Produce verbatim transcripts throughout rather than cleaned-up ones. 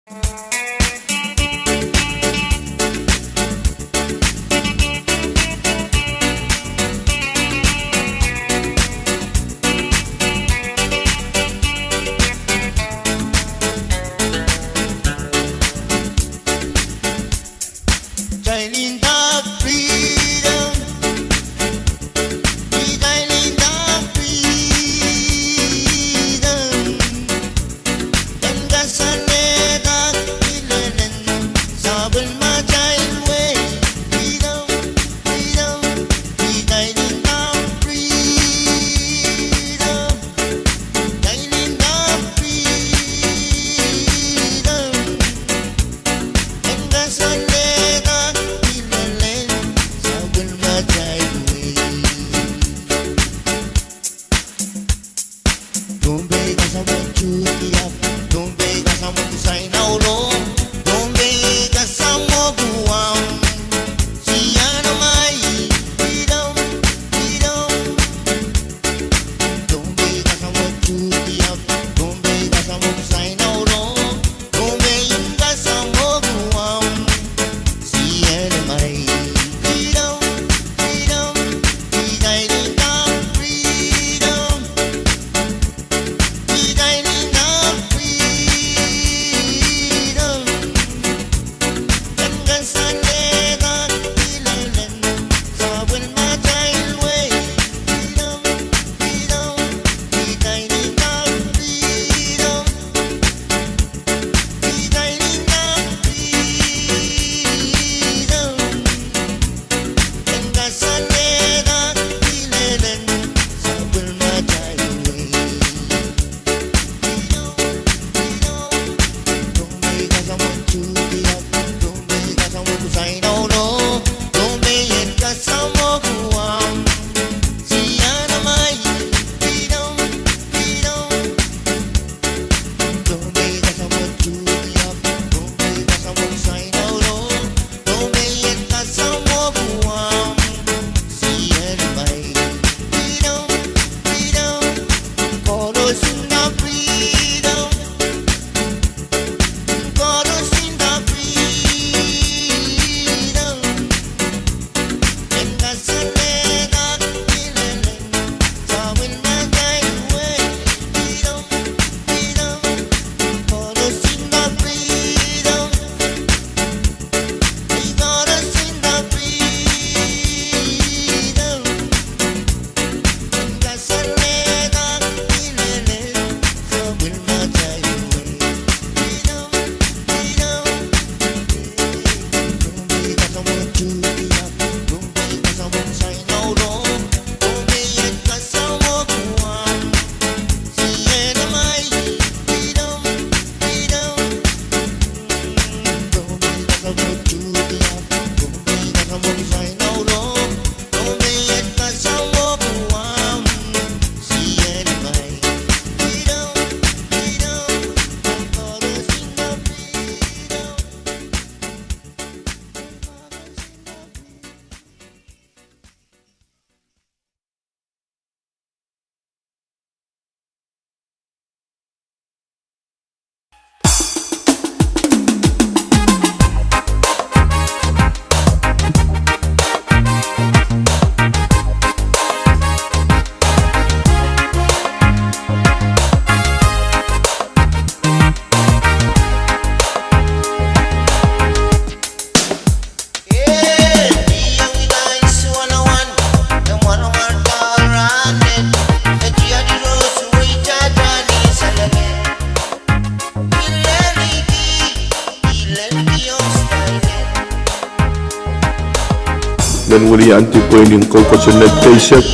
Men weliandi pweinen kou kosonned eisek,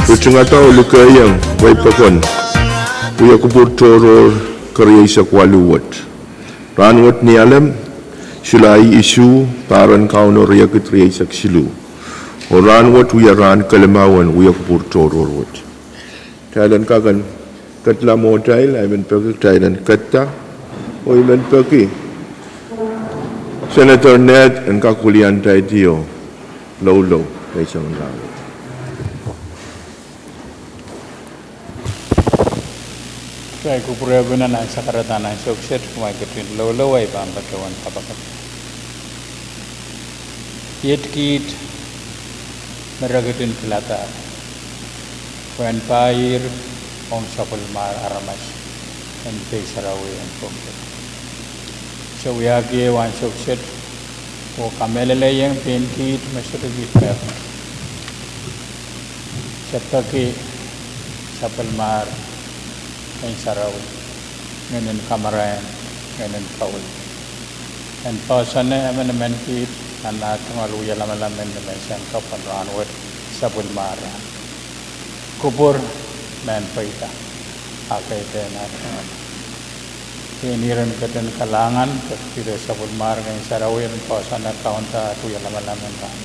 ritingada oh likehiong wehi pokon wia kupwur tohrohr kerieisek waluh wet. Rahn wet ni Alem, Sulai isuh, pahr en Kauno riekid rieisek siluh. Oh rahn wet wia rahn kelimau en wia kupwur tohrohr wet. Kitail en kak en ketla mwohtail, ahi men peki kitail en ketta, oh I men peki Senator Ned en kak weliandahiong loulou, eisek en rahn wet. Kitail kupwurehpene nan sakarada nan ansou kiset, kumwail ketin loulou, I pahn patohwan kapakap. Iet kiht me re ketin pilada, pwehn pahir ong sapwellimar aramas en pei sarawi en Pohnpei. Se wiahki ehu ansou kiset oh kamehlelehiong pein kiht me sohte kiht mehkot. Se peki sapwellimar Ngehn Sarawi, Ngehn en Kamarain, Ngehn en Kaweid, en poahsoane emenemen kiht nan ah tungoal wia lamalam en nimenseng kapw en rahnwet, sapwellimar rahn. Kupwur me en pweida, a kaidehn ah tungoal. Pein iren ketin kalahngan, ketikihdo sapwellimar Ngehn Sarawi en poahsoane kaunda ah wia lamalam en rahn.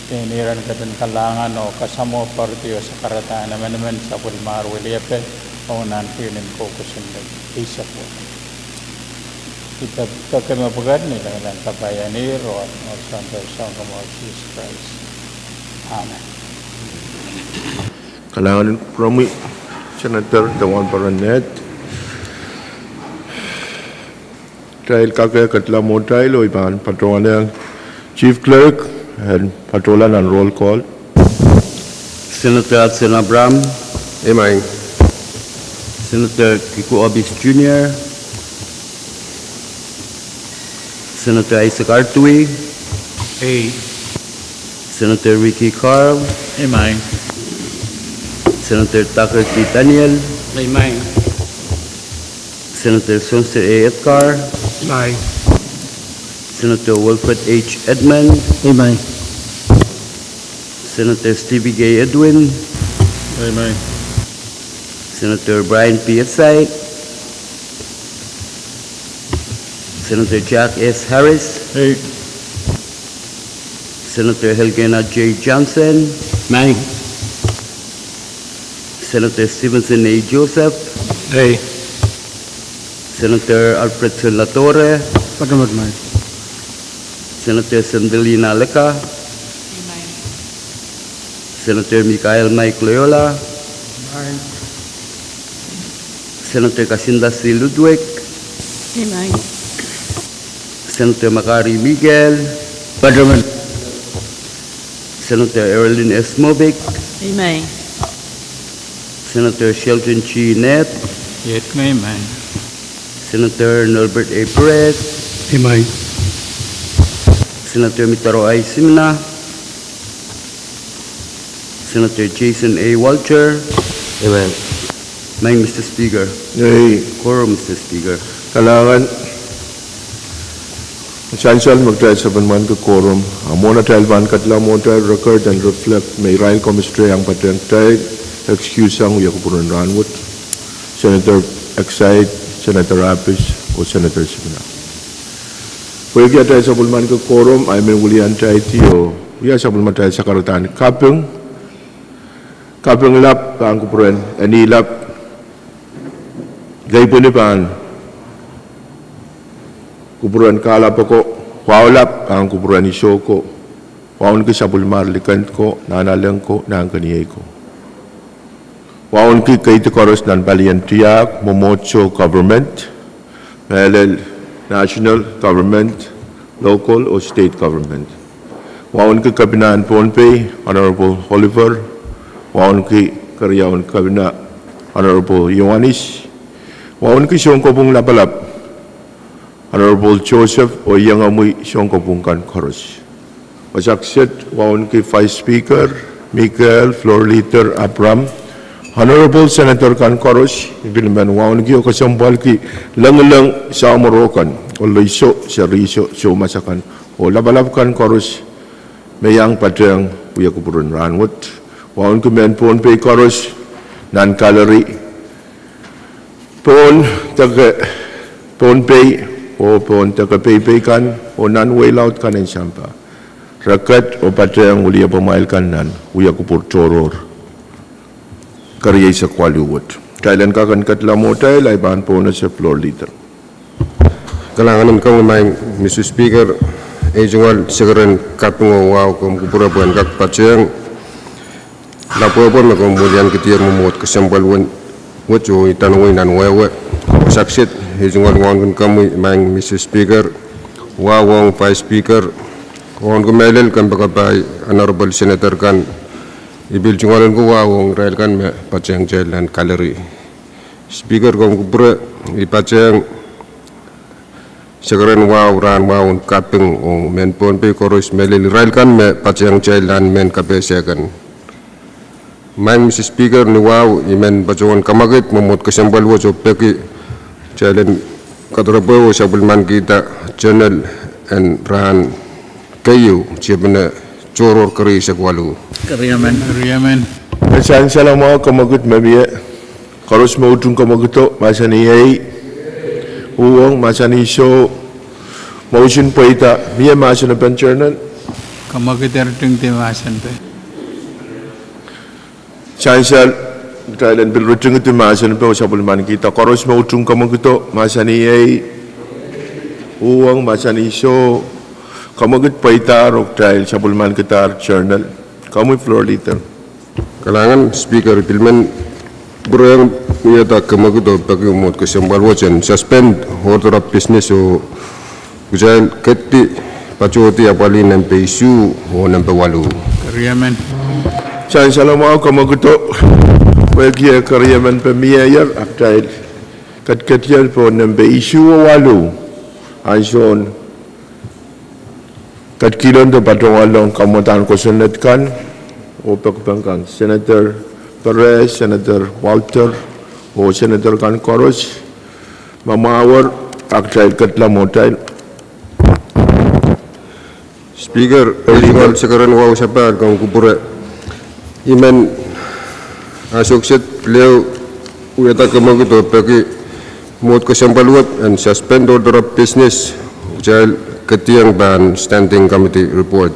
Pein iren ketin kalahngan oh kasamwo poaridi oh sakarada en emenemen sapwellimar weliepe ong nan kihnin kou kosonned eisek wet. I peki me pwukat ni lengileng kapai en ihr oh Sounkomour Sises Krais. Amen. Kalahngan en kupwuromwi, Senator de wahnpoaron Ned. Kitail kak ketlahng mwohtail oh I pahn patohwanohng Chief Clerk en patohla nan roll call. Senator Hudson Abraham. Imaing. Senator Kiko Hobbs Junior. Senator Isaac Artui. Ei. Senator Ricky Carl. Imaing. Senator Tucker T. Daniel. Imaing. Senator Spencer A. Edgar. Imaing. Senator Wilfred H. Edmund. Imaing. Senator Stevie K. Edwin. Imaing. Senator Brian P. Esai. Senator Jack S. Harris. Ei. Senator Elkena J. Johnson. Imaing. Senator Stevenson A. Joseph. Ei. Senator Alfredson Latore. Patohwan, imaing. Senator Sendelina Lecca. Imaing. Senator Michael Mike Loyola. Imaing. Senator Kasinda C. Ludwig. Imaing. Senator Makari Miguel. Patohwan. Senator Erlin S. Mobik. Imaing. Senator Shelton G. Ned. Iet me imaing. Senator Norbert A. Perez. Imaing. Senator Mitaro I. Simina. Senator Jason A. Walter. Imaing. Imaing, Mister Speaker. Ei. Quorum, Mister Speaker. Kalahngan. Sansal me kitail sapwellimaniki quorum, a mwohn atail pahn ketlahng mwohtail, record en reflect me irail koaros iang patehng kitail excuse sang wia kupwuren rahnwet: Senator Exide, Senator Abis, oh Senator Simina. Pwehki atail sapwellimaniki quorum, I men wiliandi oh wia sapwellimatail sakaradahn kaping. Kaping lap pahn kupwuren Enilap. Keipweni pahn kupwuren Kahlap oko. Wahu lap pahn kupwuren Iso oko. Wauneki sapwellimar Likend ko, Nahnalek ko, Nahnkeniei ko. Wauneki keidi koaros nan palien tiahk, mwomwohdiso government, mehlel national government, local oh state government. Wauneki Kepinahn Pohnpei, Honorable Oliver. Wauneki keriaun Kepina, Honorable Iohannis. Wauneki sounkopwung lapalap, Honorable Joseph, oh iengomwi sounkopwung kan koaros. Wasa kiset, wauneki Vice Speaker Michael, Floor Leader Abraham, Honorable Senator kan koaros. I pil men wauneki oh kesempwalki lengileng samworo kan, Oloiso, Seriso, Soumas akan, oh lapalap kan koaros me iang patehng wia kupwuren rahnwet. Wauneki mehn Pohnpei koaros nan gallery. Pohn deke, Pohnpei, oh pohn deke peipei kan, oh nan wehi laud kan en sampah, re ket oh patehng wiliepamwail kan nan wia kupwur tohrohr kerieisek waluh wet. Kitail en kak en ketlahng mwohtail, I pahn pwonese Floor Leader. Kalahngan en kaumaing, Mister Speaker. Ei tungoal sekeren kaping oh wahu komw kupwure pwehn kak patehng lapwehpwe me komw wiliankihdier mwomwohd kesempwal uwen wet oh idanohng nan wehwe. Wasa kiset, I tungoal wauneki komwi, Madam Mister Speaker, wahu ong Vice Speaker, wauneki mehlel, kompoakepahi Honorable Senator kan. I pil tungoal wahu ong irail kan me patehng kitail nan gallery. Speaker, komw kupwure, I patehng sekeren wahu rahn wahu en kaping ong mehn Pohnpei koaros mehlel, irail kan me patehng kitail nan mehn kapehse kan. Madam Mister Speaker, ni wahu I men patohwan kamwekid mwomwohd kesempwal wet oh peki kitail en kadoropwe oh sapwellimanikihda journal en rahn keieu, September tohrohr keriaun eisek waluh. Keriamen. Keriamen. Sansal mwahu, kamwekid me mie. Koaros me utung kamwekido, mahsanih ei. Uhwong, mahsanih soh. Motion pweida, mie mahsen en journal? Kamwekid ritingdi mahsen en. Sansal, kitail en pil ritingedi mahsen en oh sapwellimanikihda. Koaros me utung kamwekido, mahsanih ei. Uhwong, mahsanih soh. Kamwekid pweidahr oh kitail sapwellimanikihdahr journal. Komwi Floor Leader. Kalahngan Speaker, I pil men pwurehng wiahda kamwekid oh peki mwomwohd kesempwal wet en suspend order of business oh kitail ketiket patohdi apwalih nempe isuh oh nempe waluh. Keriamen. Sansal mwahu, kamwekido, pwehki eh keriamen pwe mie ier, a kitail ketiketier pohn nempe isuh oh waluh. Ansoun ketikihlen de patohwan lohng kamwadahn kosonned kan oh pekipek kan, Senator Perez, Senator Walther, oh Senator kan koaros me mwahuer, a kitail ketla mwohtail. Speaker, I tungoal sekeren wahu sapahl, komw kupwure. I men, ah, sohte kiset leo wiahda kamwekid oh peki mwomwohd kesempwal wet en suspend order of business, kitail ketiong pahn Standing Committee Report.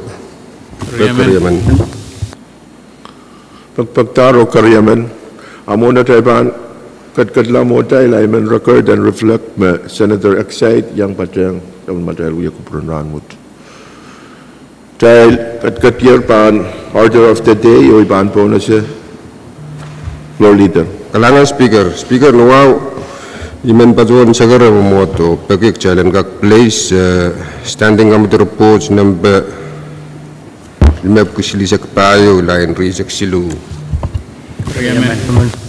Pek keriamen. Pekpekdahr oh keriamen. A mwohn atail pahn ketiketla mwohtail, I men record and reflect me Senator Exide iang patehng sapwellimatail wia kupwuren rahnwet. Kitail ketiketier pahn order of the day, oh I pahn pohnese Floor Leader. Kalahngan Speaker. Speaker, ni wahu I men patohwan sekeren mwomwohd oh peki kitail en kak place, eh, Standing Committee Report nempe limepwiki silihsek pahieu, lain rieisek siluh.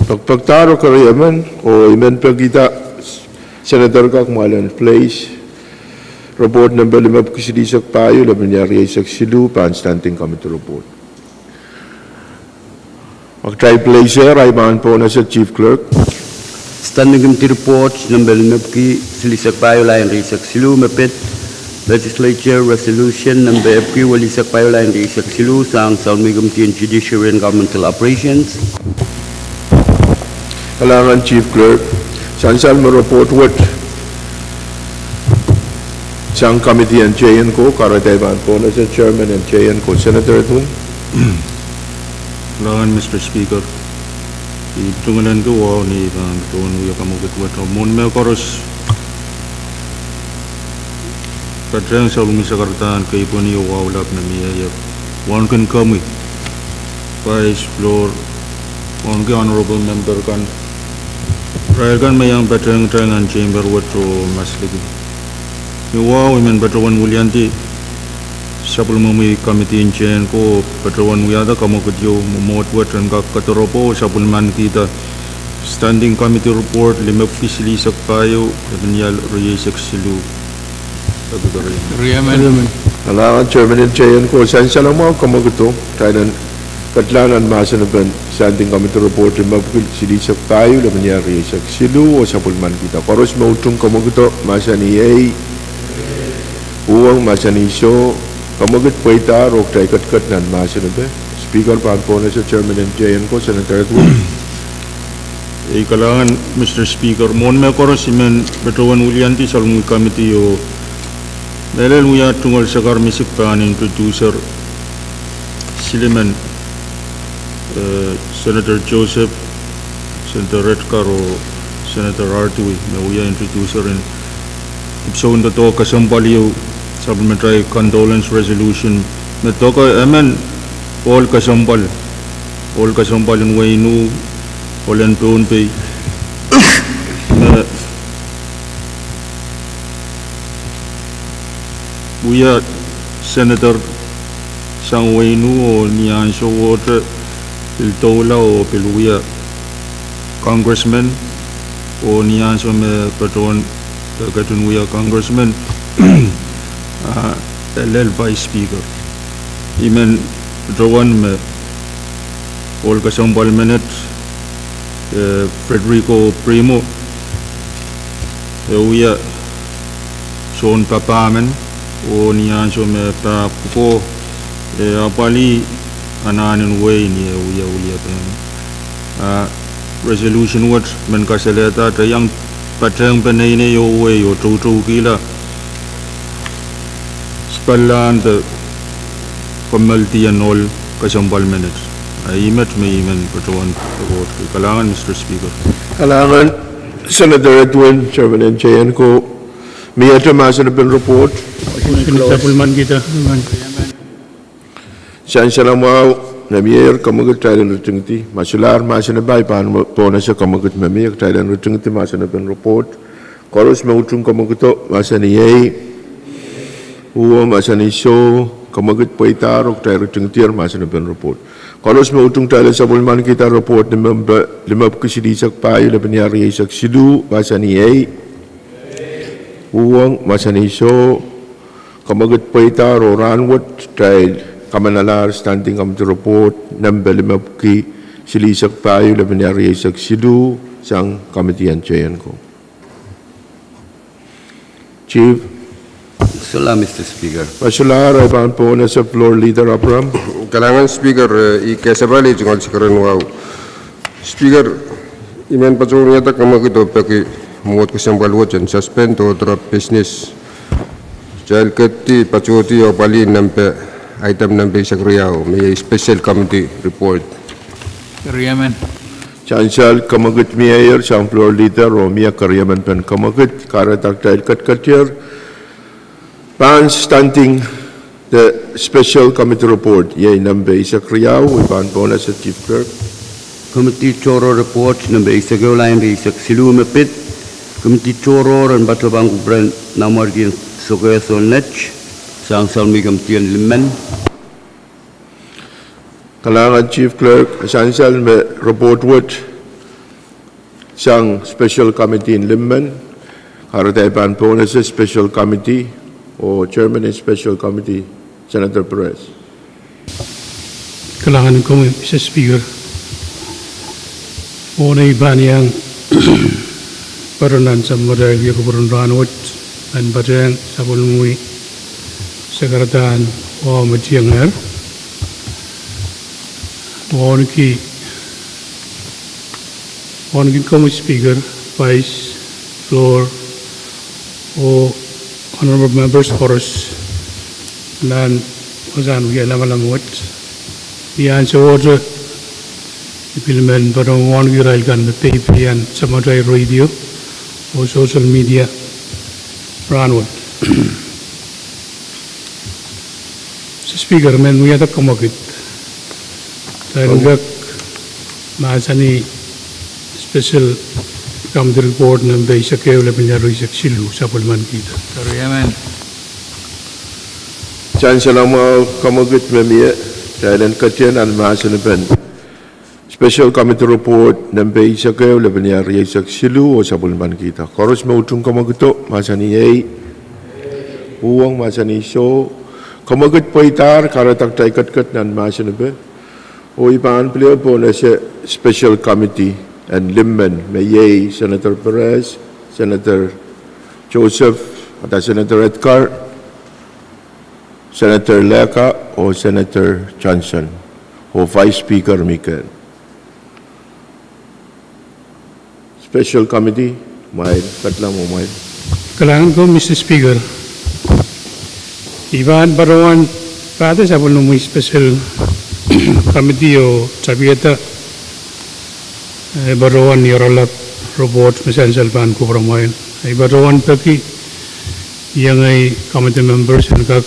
Pekpekdahr oh keriamen, oh I men pekihda Senator kak kumwail en place Report nempe limepwiki silihsek pahieu, lepin ial rieisek siluh pahn Standing Committee Report. A kitail place er, I pahn pohnese Chief Clerk. Standing Committee Report nempe limepwiki silihsek pahieu, lain rieisek siluh, me pid Legislature Resolution nempe epwiki welihsek pahieu, lain rieisek siluh, sang Sounmwi Committee en Judiciary and Governmental Operations. Kalahngan Chief Clerk. Sansal me report wet sang Committee en J N ko, kahrehda I pahn pohnese Chairman en J N ko, Senator Edwin. Kalahngan Mister Speaker. I tungoalenki wahu ni I pahn patohwan wia kamwekid wet oh mwohn mehkoaros patehng sapwellime sakardahn keipweni oh wahu lap me mie ier. Wauneki komwi, Vice, Floor, wauneki Honorable Member kan, irail kan me iang patehng kitail nan chamber wet oh masliki. Ni wahu I men patohwan wiliandi sapwellimomwi Committee en J N ko patohwan wiahda kamwekid ieu, mwomwohd wet en kak kadoropwe oh sapwellimanikihda Standing Committee Report limepwiki silihsek pahieu, lepin ial rieisek siluh. Kalahngan Chairman en J N ko. Sansal mwahu, kamwekido, kitail en ketla nan mahsen en Standing Committee Report limepwiki silihsek pahieu, lepin ial rieisek siluh, oh sapwellimanikihda. Koaros me utung kamwekido, mahsanih ei. Uhwong, mahsanih soh. Kamwekid pweidahr oh kitail ketiket nan mahsen en Speaker pahn pohnese Chairman en J N ko, Senator Edwin. Ei, kalahngan Mister Speaker, mwohn mehkoaros I men patohwan wiliandi sapwellimomwi Committee oh mehlel wia tungoal sakar misik pahn introducer silimen, eh, Senator Joseph, Senator Redcar oh Senator Artui me wia introducer en dipwisou en doadoahk kesempwal ieu, sapwellimatail condolence resolution me doke emen ohl kesempwal, ohl kesempwal en wehin U, ohl en Pohnpei, me wia senator sang wehin oh ni ansou wet pil doula oh pil wia congressman, oh ni ansou me patohwan ketin wia congressman, ah, e lel vice speaker. I men patohwan me ohl kesempwal menet, eh, Frederico Primo, e wia soun papah men, oh ni ansou me pahn pwukoa, e apwalih anahnen wehi ni e wia wiliapen. Ah, resolution wet men kasalehda te iang patehng peneinei oh wehi oh toutoukihla spallahn de kommoaldi en ohl kesempwal menet. Ah, ih met me I men patohwan report. Kalahngan, Mister Speaker. Kalahngan, Senator Edwin, Chairman en J N ko. Miehte mahsen en report? Sapwellimankihda. Sansal mwahu, me mie, komwekid kitail en ritingidi. Ma solahr mahsen en pahn pohn ese komwekid me mie, kitail en ritingidi mahsen en report. Koaros me utung komwekido, mahsanih ei. Uhwong, mahsanih soh. Komwekid pweidahr oh kitail ritingidi mahsen en report. Koaros me utung, kitail en sapwellimankihda report ni mempe limepwiki silihsek pahieu, lepin rieisek siluh, mahsanih ei. Uhwong, mahsanih soh. Komwekid pweidahr oh rahnwet kitail kamanalahr standing committee report nempe limepwiki silihsek pahieu, lepin rieisek siluh, sang committee en J N ko. Chief. Solahr, Mister Speaker. Ma solahr, I pahn pohn ese Floor Leader Abraham. Kalahngan Speaker, eh, I kesempwal tungoal sekeren wahu. Speaker, I men patohwan wiahda komwekid oh peki mwohd kesempwal wet en suspend oh drop business. Kitail ketiket patohdi oh apwalih nempe, item nempe eisek riau, me iei special committee report. Keriemen. Sansal, komwekid mie sang Floor Leader oh mie keriemen pen komwekid. Kahrehda kitail ketiketier pahn standing the special committee report, iei nempe eisek riau, I pahn pohn ese Chief Clerk. Committee tohrohr report nempe eisek ehu, lain rieisek siluh me pid. Committee tohrohr en patohwan kupwuren Nanmwarkien Sokehs oh Net, sang Salmi Committee en Limmen. Kalahngan Chief Clerk, sansal me report wet sang special committee en Limmen, kahrehda I pahn pohn ese special committee oh Chairman en special committee, Senator Perez. Kalahngan komwi, Mister Speaker. Mwohn ei pahn iang patohwan nan samatail wia kupwuren rahnwet, I men patehng sapwellimomwi sakaradahn wahu me tiengehr. Wauneki, wauneki komwi Speaker, Vice, Floor, oh Honorable Members koaros nan wasahn wia lamalam wet. Ni ansou wet I pil men patohwan wauneki irail kan me peipeian samatail radio oh social media rahnwet. Mister Speaker, I men wiahda komwekid. Kitail en kak mahsanih special committee report nempe eisek ehu, lepin rieisek siluh, sapwellimankihda. Keriemen. Sansal mwahu, komwekid me mie, kitail en ketier nan mahsen pen special committee report nempe eisek ehu, lepin rieisek siluh, oh sapwellimankihda. Koaros me utung komwekido, mahsanih ei. Uhwong, mahsanih soh. Komwekid pweidahr, kahrehda kitail ketiket nan mahsen pen. Oh I pahn pil pohn ese special committee en Limmen, me iei Senator Perez, Senator Joseph, ada Senator Edgar, Senator Leka, oh Senator Johnson, oh Vice Speaker mi kehn. Special committee, mwail, ketlahng oh mwail. Kalahngan ko, Mister Speaker. I pahn patohwan pahda sapwellimomwi special committee oh tapiada, eh, patohwan ni oaralap report me sansal pahn kupwuramwail. I patohwan peki iengei committee members en kak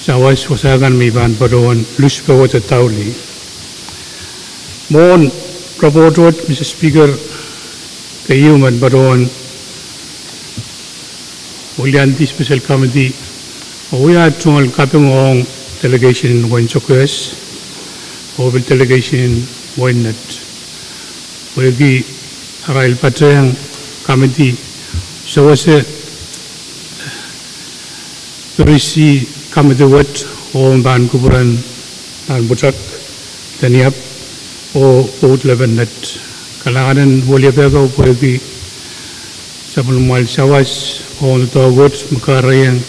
sawas wasa kan me I pahn patohwan luspowe de daulih. Mwohn report wet, Mister Speaker, Keieu men patohwan weliandi special committee, oh wia tungoal kaping ong delegation en wein Sokohs, oh pil delegation en wein Net. Pwehki arail patehng committee sewese pirisi committee wet, oh pahn kupwuren nan pwutak, keniap, oh pwoud lepin Net. Kalahngan en weliepehko pwehki sapwellimamwail sawas, oh doadoahk wet me kahrehiong,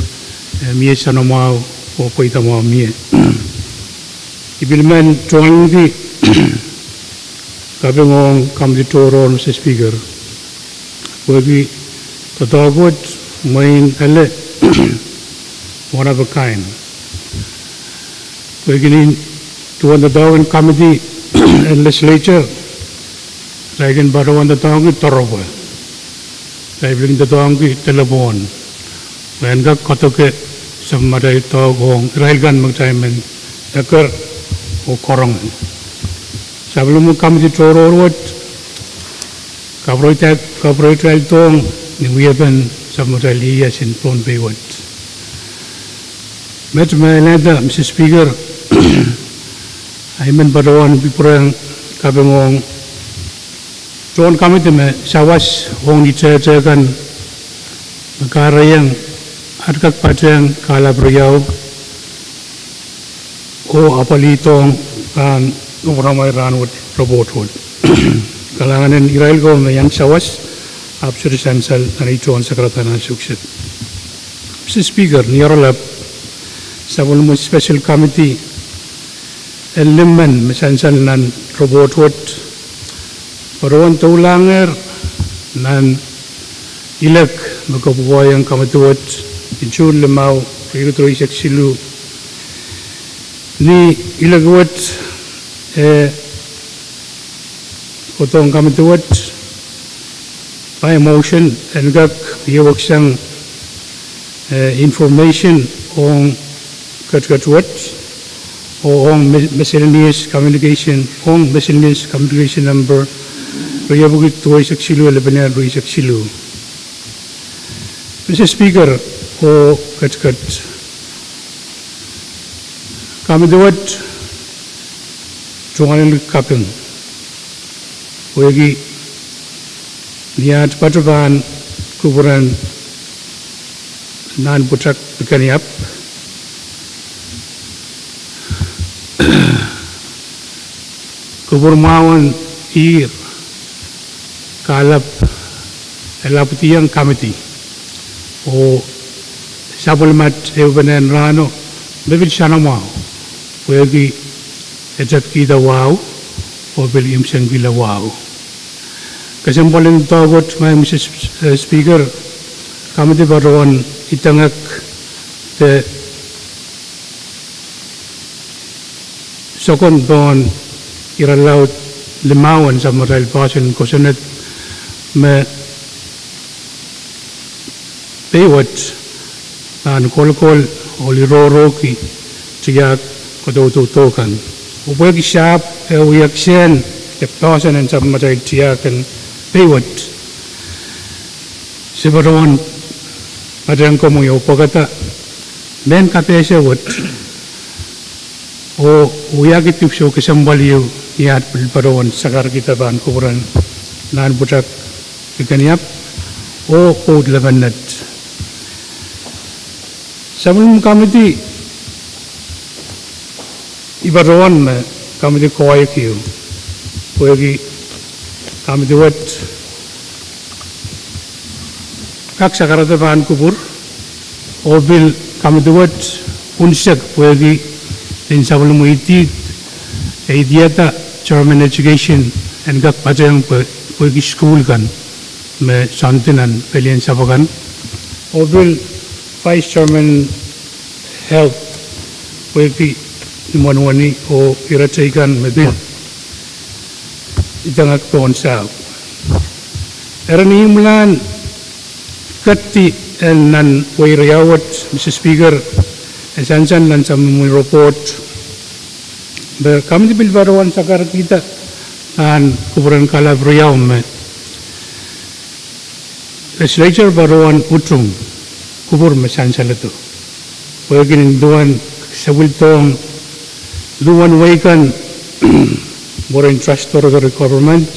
eh, mie soanamwahu, oh pweida mwahu mie. I pil men tungoalki kaping ong committee tohrohr, Mister Speaker. Pwehki doadoahk wet mwein ele one of a kind. Pwehki nin duwen doadoahk en committee en legislature, irail kin patohwan doadoahngki doaropwe. Irail pil kin doadoahngki delepwohn. Pwe en kak koadoke sapwellimatail doadoahk ong irail kan me kitail men eker oh karonge. Sapwellime committee tohrohr wet, kapwureitail, kapwureitail dohng ni wiepen sapwellimatail ieias en Pohnpei wet. Met me I lenda, Mister Speaker, ahi men patohwan pil pwurehng kaping ong tohn committee me sawas ong ni tehte kan me kahrehiong at kak patehng kahlap riau oh apwalihdohng pahn kupwuramwail rahnwet report wet. Kalahngan en irail ko me iang sawas, ahpw sohte sansal nan ei tohn sakarada nan sukset. Mister Speaker, ni oaralap, sapwellime special committee en limmen me sansal nan report wet patohwan doulahngehr nan ilek me kapwukoahiong committee wet ni June limau, riekid rieisek siluh. Ni ilek wet, eh, kohdohng committee wet by motion en kak wieweksang, eh, information ong ketiket wet oh ong mi-, miscellaneous communication, ong miscellaneous communication number riepwiki duweisek siluh, lepene rieisek siluh. Mister Speaker, oh ketiket, committee wet tungoal en kaping pwehki ni at patohwan kupwuren nan pwutak keniap, kupwur mwahu en ihr kahlap, e lapwadiong committee oh sapwellimat ehupenen rahno me pil soanamwahu pwehki e tepkihda wahu oh pil imwsengkihla wahu. Kesempwal en doadoahk wet, Mister Speaker, committee patohwan idengek de sokon pohn irelaud limau en sapwellimatail poahsoan kosonned me pei wet pahn kolokol oh lirohrohki tiahk kodoudoudo kan. Oh pwehki sahpw e wiaksehn de poahsoan en sapwellimatail tiahk en pei wet, se patohwan patehng komwi oh pwekada mehn kapehse wet oh wiahki dipwisou kesempwal ieu ni at pil patohwan sakarkihda pahn kupwuren nan pwutak keniap oh pwoud lepin Net. Sapwellime committee, I patohwan me committee koahiek ieu pwehki committee wet kak sakarada pahn kupwur, oh pil committee wet unsek pwehki nin sapwellime idihd, e idihada chairman education en kak patehng pwe, pwehki sukuhl kan me soandi nan pelien sahpw akan, oh pil vice chairman health pwehki imwen wini oh ire teikan me pil idengak pohn sahpw. Eri ni imwilahn kedi en nan wehi riau wet, Mister Speaker, e sansal nan sapwellimomwi report me committee pil patohwan sakarkihda nan kupwuren kahlap riau me Legislature patohwan utung kupwur me sansaledo pwehki nin duwen sapwilidohng luhwen wehi kan mwurin Trust Territory Government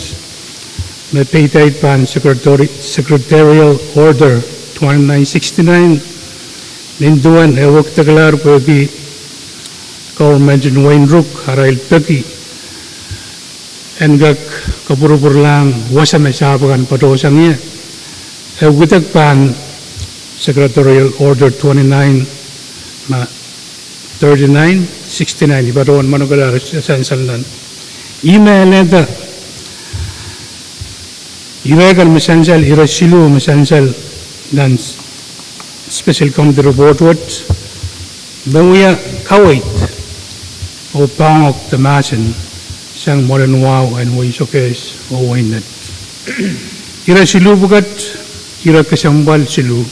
me peidait pahn Secretary, Secretarial Order twenty-nine sixty-nine, nin duwen e wekidekelahr pwehki government en wehin Ruk arail peki en kak kapwurpwurlahng wasa me sahpw akan patohsang ie, e wekidek pahn Secretarial Order twenty-nine, ma thirty-nine sixty-nine, I patohwan manokelahr sansal nan. Ih me alehda ire kan me sansal, ire siluh me sansal nan Special Committee report wet, me wia kaweid oh poahngoak de mahsen sang mwoalen wahu en wehi Sokehs oh wehi Net. Ire siluh pwukat, ire kesempwal siluh,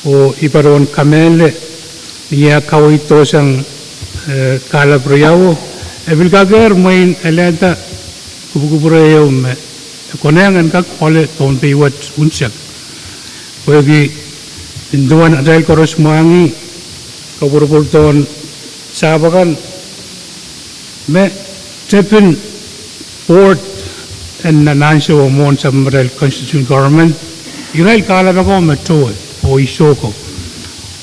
oh I patohwan kamehlele ni eh kaweid dohsang, eh, kahlap riauo, e pil kakehr mwein alehda kupwukupwure ieu me e konehng en kak ole Pohnpei wet unsek. Pwehki nin duwen atail koaros mwahngih kapwurpwurdohn sahpw akan me tepin board en nan ansou mwohn sapwellimatail constituent government, irail kahlap ako me towe oh isoko,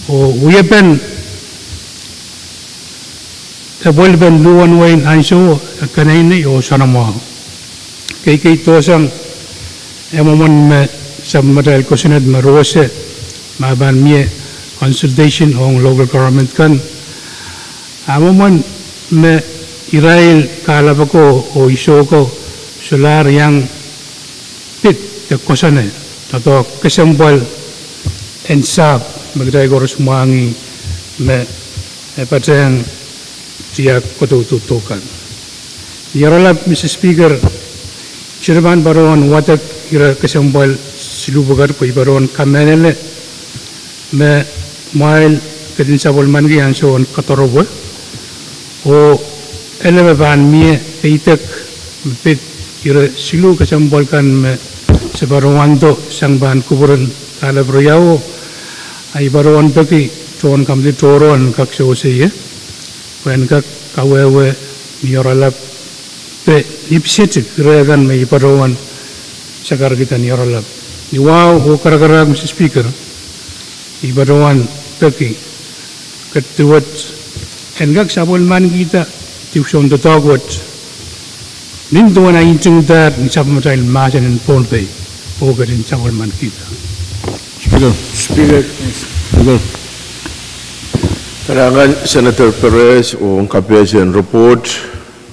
oh wiepen epwelipen luhwen wehin ansouo e keneinei oh soanamwahu. Keikeidohsang, e mwomwen me sapwellimatail kosonned me rose, ma pahn mie consultation ong local government kan, a mwomwen me irail kahlap ako oh isoko solahr iang pid de koasoane doadoahk kesempwal en sahpw me kitail koaros mwahngih me e patehng tiahk kodoudoudo kan. Ni oaralap, Mister Speaker, I sohte pahn patohwan wadek ire kesempwal siluh pwukat pwe I patohwan kamehlele me mwail ketin sapwellimaniki ansoun kadoaropwe, oh ele me pahn mie peidek me pid ire siluh kesempwal kan me se patohwando sang pahn kupwuren kahlap riauo, a I patohwan peki tohn kamidi tohrohr en kak sewese ie pwe en kak kawehwe ni oaralap de ni pisetik ire kan me I patohwan sakarkihda ni oaralap. Ni wahu oh karakarahk, Mister Speaker, I patohwan peki ketiwet en kak sapwellimanikihda dipwisoun doadoahk wet nin duwen ahi ntingdahr ni sapwellimatail mahsen en Pohnpei oh ketin sapwellimanikihda. Speaker. Speaker. Speaker. Kalahngan Senator Perez ong kapehsen report.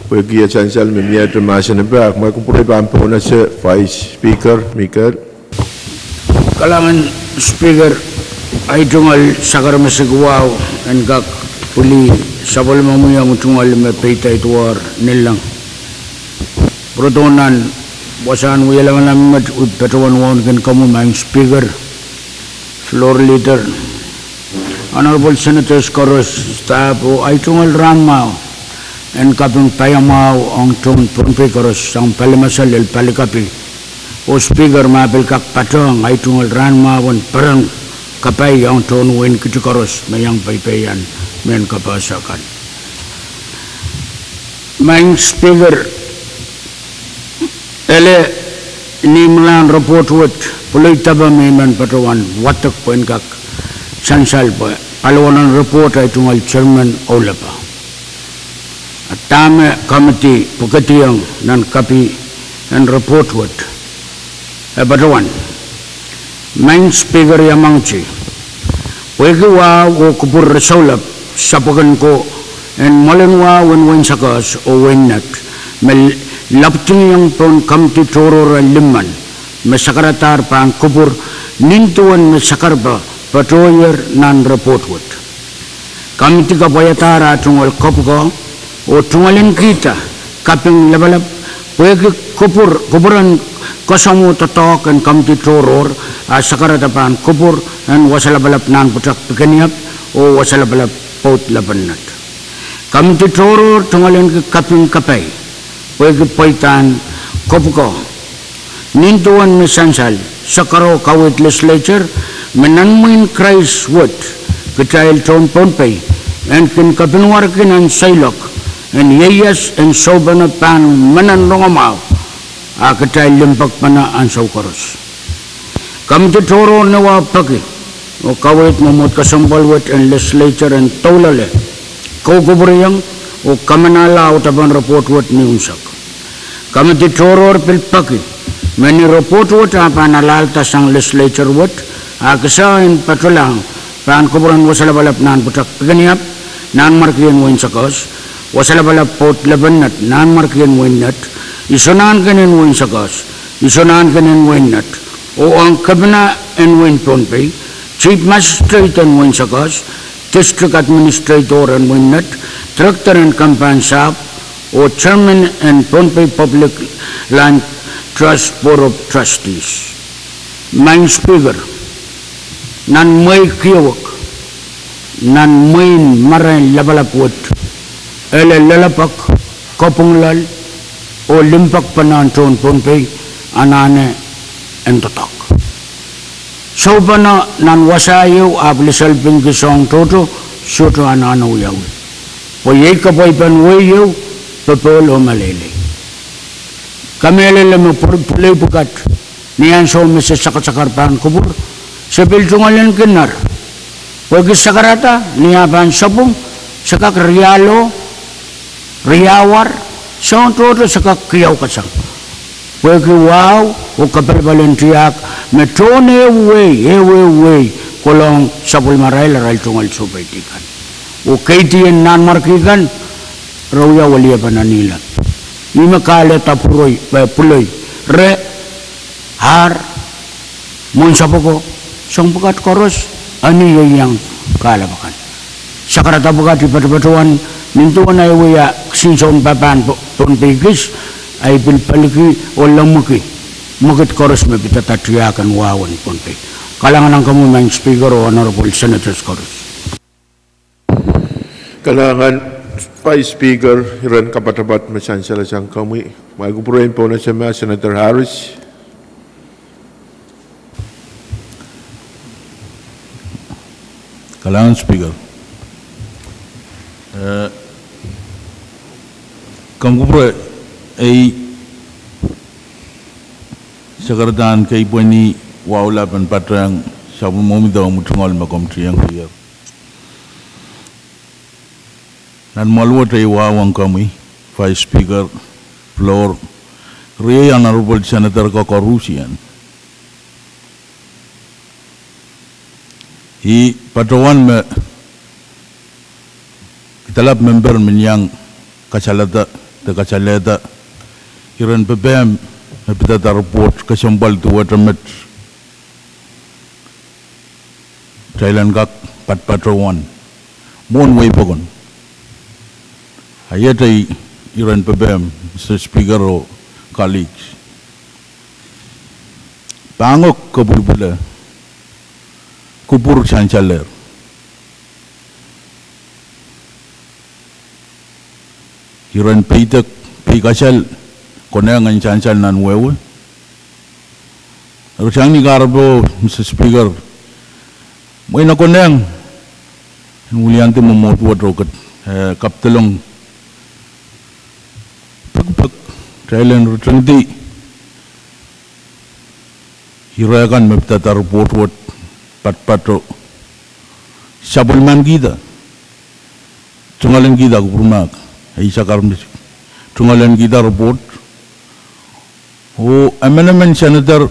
Pwehki e sansal me miehte mahsen en pahk, ma kupwure pahn pohnese Vice Speaker Mikel. Kalahngan Speaker, ahi tungoal sakaramasik wahu en kak pwili sapwellimomwi ong tungoal me peidaiduwar Ninleng. Pwurodo nan wasahn wia lamalam met I patohwan wauneki komwi, Maing Speaker, Floor Leader, Honorable Senators koaros, staff, oh ahi tungoal rahnmwahu en kaping paiamwahu ong tohn Pohnpei koaros sang pali masalah, pali kapi, oh Speaker, ma pil kak patohng ahi tungoal rahnmwahu en peren kapai ong tohn wehin Kiti koaros me iang peipeian mehn kapehse kan. Maing Speaker, ele ni imwilahn report wet, pwuleidape me I men patohwan wadek pwehn kak sansal pwe paliwaren report ahi tungoal chairman ohlepa. A dahme komiti pwukediong nan kapi en report wet, e patohwan: Maing Speaker, I mwahngih pwehki wahu oh kupwur resoulap sapwokon ko en mwoalen wahu en wehin Sokehs oh wehin Net me lapwdingiong pohn komiti tohrohr limmen me sakaradahr pahn kupwur nin duwen me sakarape patohier nan report wet. Komiti kapwaiadahr ah tungoal kopwuko oh tungoalenkihda kaping lapalap pwehki kupwur, kupwuren koasoamw doadoahk en komiti tohrohr, a sakarada pahn kupwur en Wasa Lapalap Nan Pwutak Pikeniap oh Wasa Lapalap Pwoud Lepin Net. Komiti tohrohr tungoalenki kaping kapai pwehki pweidahn kopwuko nin duwen me sansal Sakaro kaweid legislature, me nan mwehin Krais wet, kitail tohn Pohnpei, en kin kapinwarki nan seiloak, en ieias, en soupene pahn menen rongamwahu, a kitail limpoakpene ansou koaros. Komidi tohrohr ni wahu peki, oh kaweid mwomwohd kesempwal wet en legislature en doulale, koukupwuriong, oh kamanahla audepen report wet ni unsek. Komidi tohrohr pil peki, me ni report wet a pahn alahlda sang legislature wet, a kisa en patohlahng, pahn kupwuren Wasa Lapalap nan pwutak Pikiniap, Nanmwarkien Wehin Sakaus, Wasa Lapalap Pwoud Lepennet, Nanmwarkien Wehin Nett, Isonahnken en Wehin Sakaus, Isonahnken en Wehin Nett, oh ong Kepina en Wehin Pohnpei, Chief Magistrate en Wehin Sakaus, District Administrator en Wehin Nett, Director en Kempahn Sahpw, oh Chairman en Pohnpei Public Land Trust Board of Trustees. Maing Speaker, nan mwehi kiewek, nan mwehin marain lapalap wet, ele loalopwoat, kopwung loal, oh limpoakpene en tohn Pohnpei, anahne en doadoahk. Soupene nan wasa ieu ahpw liselpingki soahng tohto, sohte anahne wiawi. Pwe iei kapwaipen wehi ieu, popohl oh meleilei. Kamehlele me pwur-, pwulei pwukat, ni ansou me se sakasakar pahn kupwur, se pil tungoalenki nar. Pwehki sakarada, ni ah pahn sapwung, se kak riahlo, riahwar, soahng tohto se kak kihkihsang. Pwehki wahu, oh kapalapalen tiahk, me tohn ehu wehi, ehu wehi, kohlong sapwellimarail arail tungoal soupeidi kan. Oh keidi en Nanmwarki kan, re wia weliepen anilap. Ih me kahrehda pwuroi, eh, pwuloi, re, ar, mwohn sapwoko, soahng pwukat koaros, eni ieiang kahlap akan. Sakarada pwukat I patopatohwan, nin duwen ahi wia kisin sounpapahn Pohnpei kis, ahi pil peliki oh lemmwiki mwekid koaros me pidada tiahk en wahu en Pohnpei. Kalahngan ong komwi Maing Speaker oh Honorable Senators koaros. Kalahngan Vice Speaker, iren kapatapat me sansal sang komwi. Mai kupwuren Pohnpei, Senator Harris. Kalahngan Speaker. Eh, komw kupwure ei sakaradahn keipweni wahu lap en patehng sapwellimomwi de omwi tungoal me komw tiengkier. Nan mwoahl wet ei wahu ong komwi, Vice Speaker, floor, riei Honorable Senator koaros, I patohwan me kidalap member men iang kasalehda, de kasalehda iren pepehm me pidada report kesempwal duwehte met. Kitail en kak patpatohwan mwohn wehi pokon. A iet ei iren pepehm, Mister Speaker oh colleagues. Pahn kak kapwilipwile kupwur sansalehr. Iren peidek, peikasal, konehng en sansal nan wehwe. Eri sang ni kahrepe, Mister Speaker, mwein e konehng en wiliandi mwomwohd wet oh ket, eh, kapdolong pekipek, kitail en ritingdi ire kan me pidada report wet patpato sapwellimankihda, tungoalenkihda kupwur mahk, ei sakar me tungoalenkihda report, oh emenemen Senator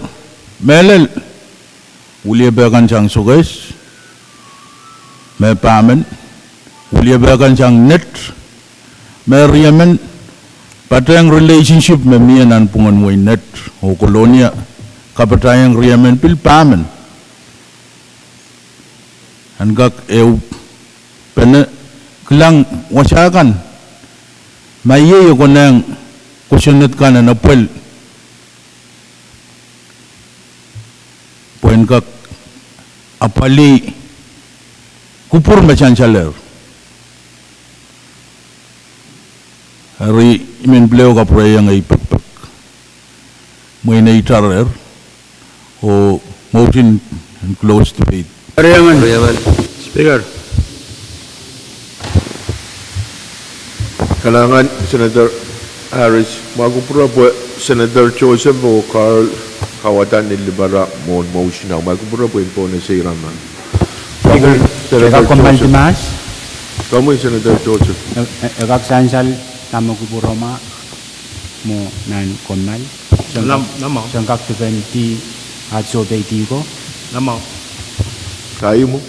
mehlel, wiliepe kan sang Sokehs me pahmen, wiliepe kan sang Nett me riemen, patehng relationship me mie nanpwungen wehi Nett oh Kolonia, kapatahiong riemen pil pahmen en kak ehupene kilang wasa kan, ma iei e konehng kosonned kan en apwal pwehn kak apwalih kupwur me sansalehr. Eri I men pil ehu kapwurehiong ei pekipek, mwein ei tarehr, Oh motion en close debate. Speaker. Kalahngan Senator Harris, mwahu kupwure pwe Senator Joseph oh Carl kawadahn lipara mwohn motion, ah mwahu kupwure pwe I pahn ese ira ma. Speaker, Senator Joseph. Komwi Senator Joseph. E, e, e kak sansal dahme kupwuromwa mwo nan kommoal. Soang kak dipend at sohte idiko. Kaimu.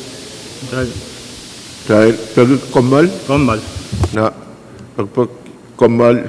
Kitail peki kommoal. Kommoal. Na, peki kommoal.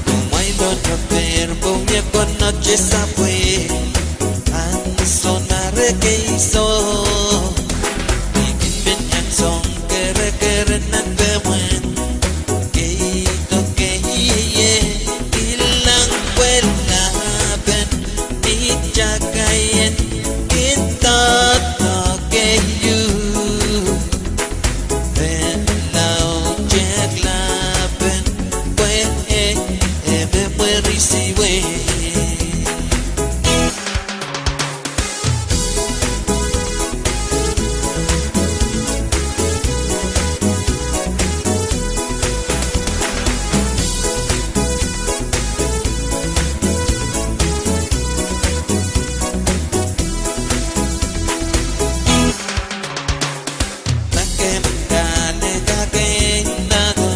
Kumwail onopehr pwe wie konehng sapwe, ansou me re kei soh. Ih kin men ansou me re keren nan pehmwen, kei doh kei ie, kilang pwe lapen ni takaien kin doadoahk keieu. Pehn laud kilang pwe e, e me mwerisi wei. Pahn kin kahlek kei nahdo,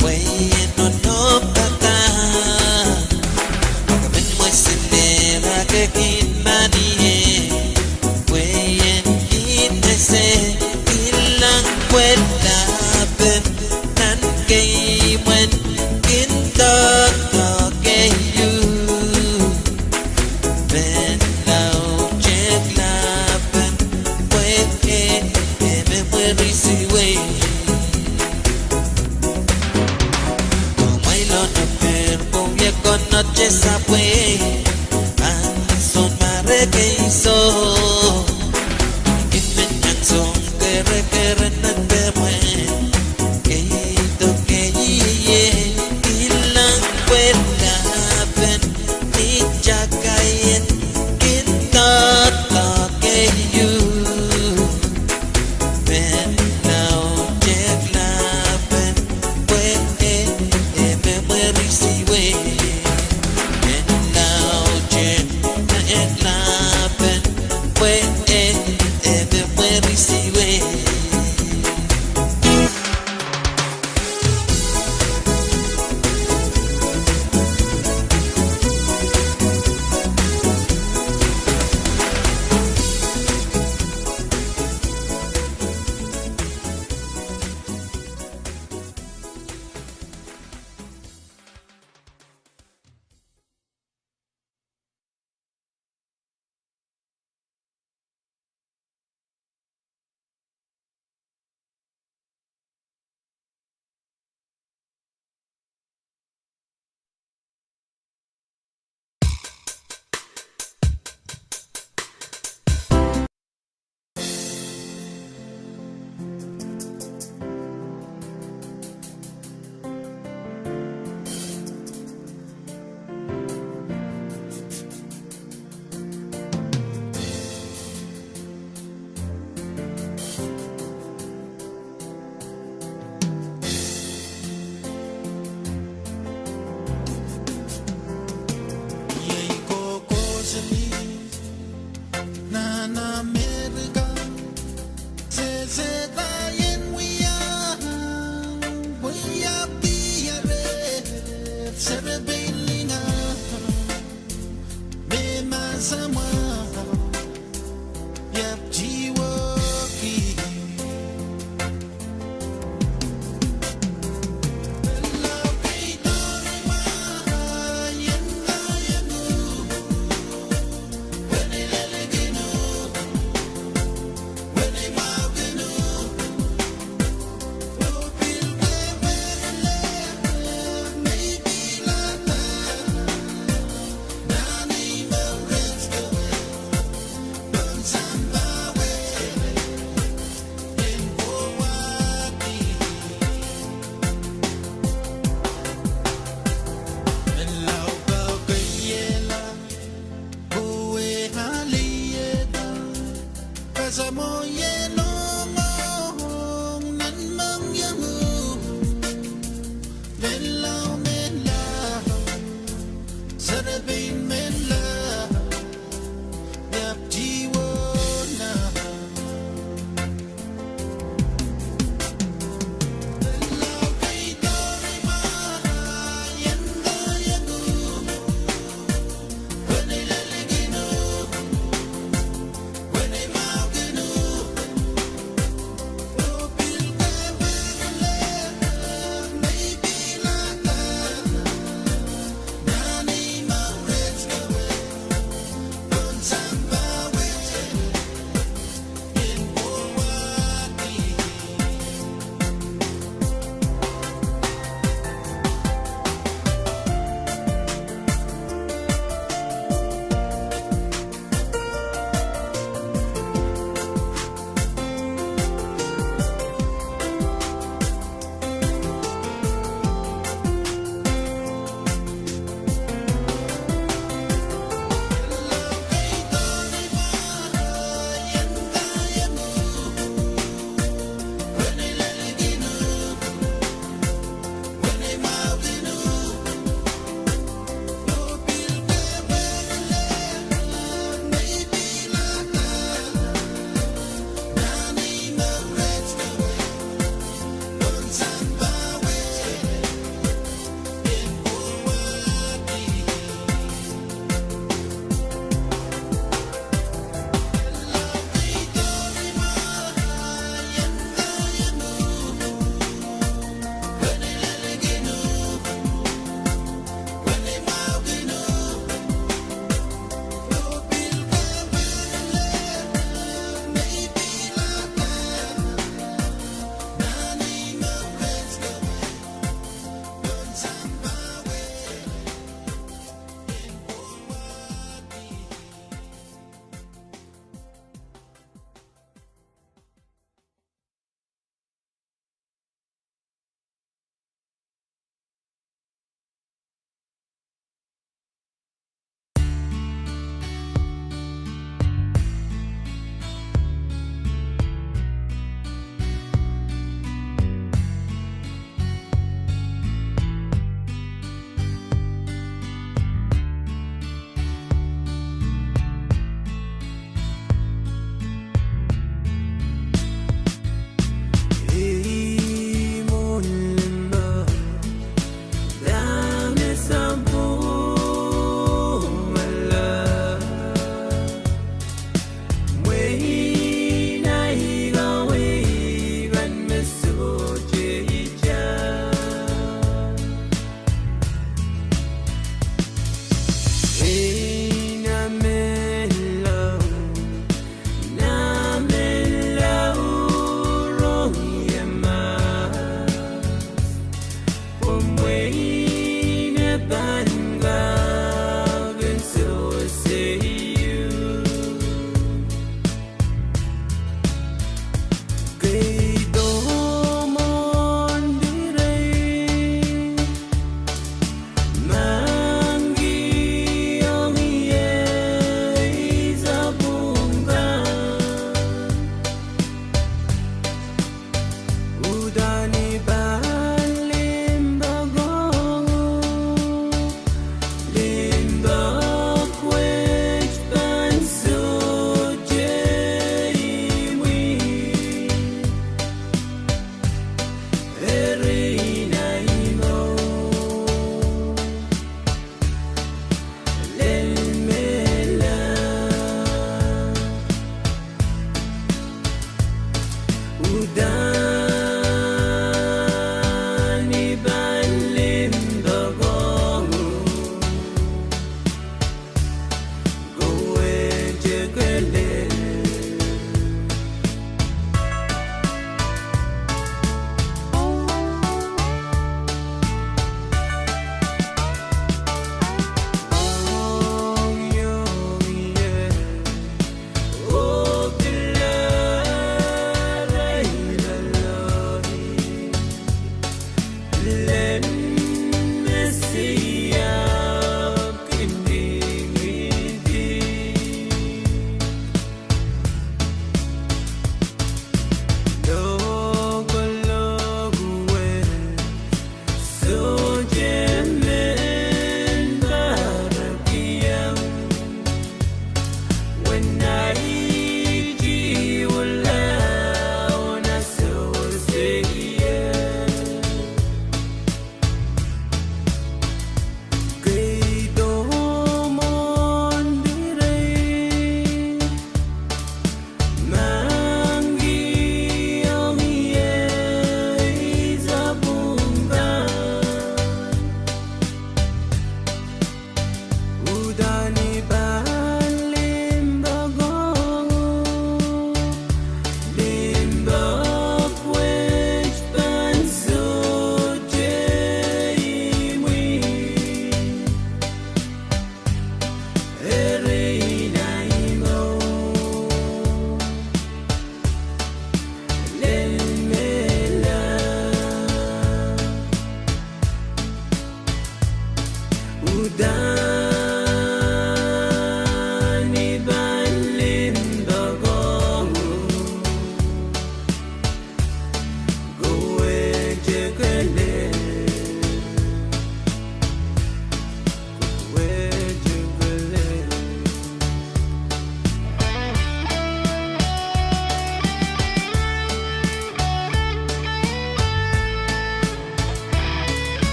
pwe ih nohnopada. Pwe ke men mwesilehr ah ke kin manie, pwe ih kin ese, kilang pwe lapen nan kei mwen kin doadoahk keieu. Pehn laud kilang pwe e, e me mwerisi wei. Kumwail onopehr pwe wie konehng sapwe, ansou me re kei soh. Ih kin men ansou me re keren nan pehmwen, kei doh kei ie, kilang pwe lapen ni takaien kin doadoahk keieu. Pehn laud kilang pwe e, e me mwerisi wei. Pehn laud kilang pwe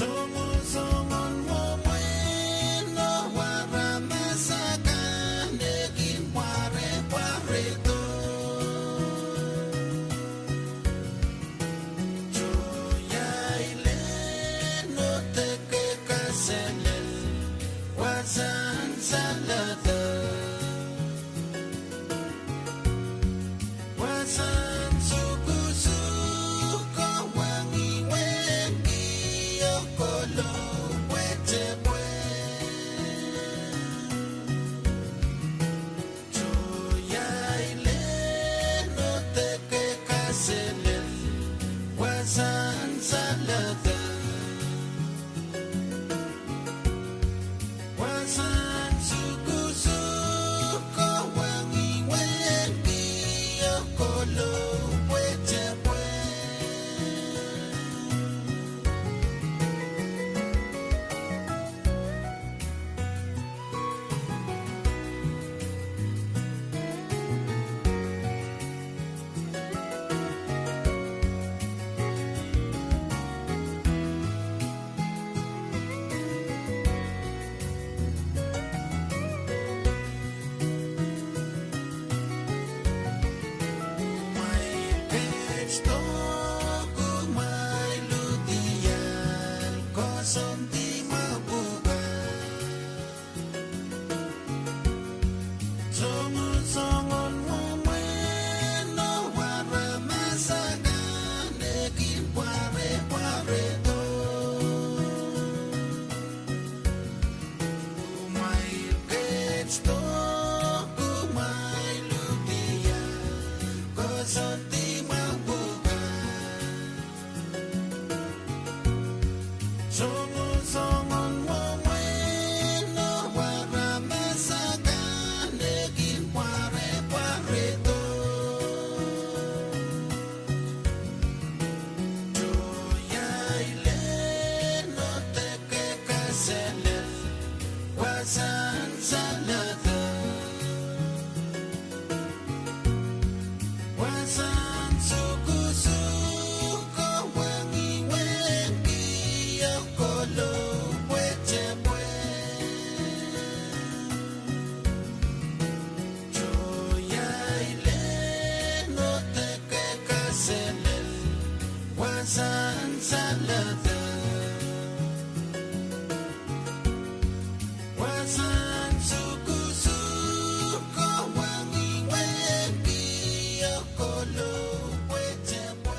Songosongen mwomwen oh aramas akan e kin pwarepwarehdo. Tohn iang lehn oh deke kaselel, wasahn saledek. Wasahn sukusuko wang iwehn kio kohlou pwetepwe. Tohn iang lehn oh deke kaselel, wasahn saledek. Wasahn sukusuko wang iwehn kio kohlou pwetepwe. Kumwail ketido, kumwail ludiahl, koasoandi mwahu pwukat. Songosongen mwomwen oh aramas akan e kin pwarepwarehdo. Kumwail ketido, kumwail ludiahl, koasoandi mwahu pwukat. Songosongen mwomwen oh aramas akan e kin pwarepwarehdo. Tohn iang lehn oh deke kaselel, wasahn saledek. Wasahn sukusuko wang iwehn kio kohlou pwetepwe. Tohn iang lehn oh deke kaselel, wasahn saledek. Wasahn sukusuko wang iwehn kio kohlou pwetepwe.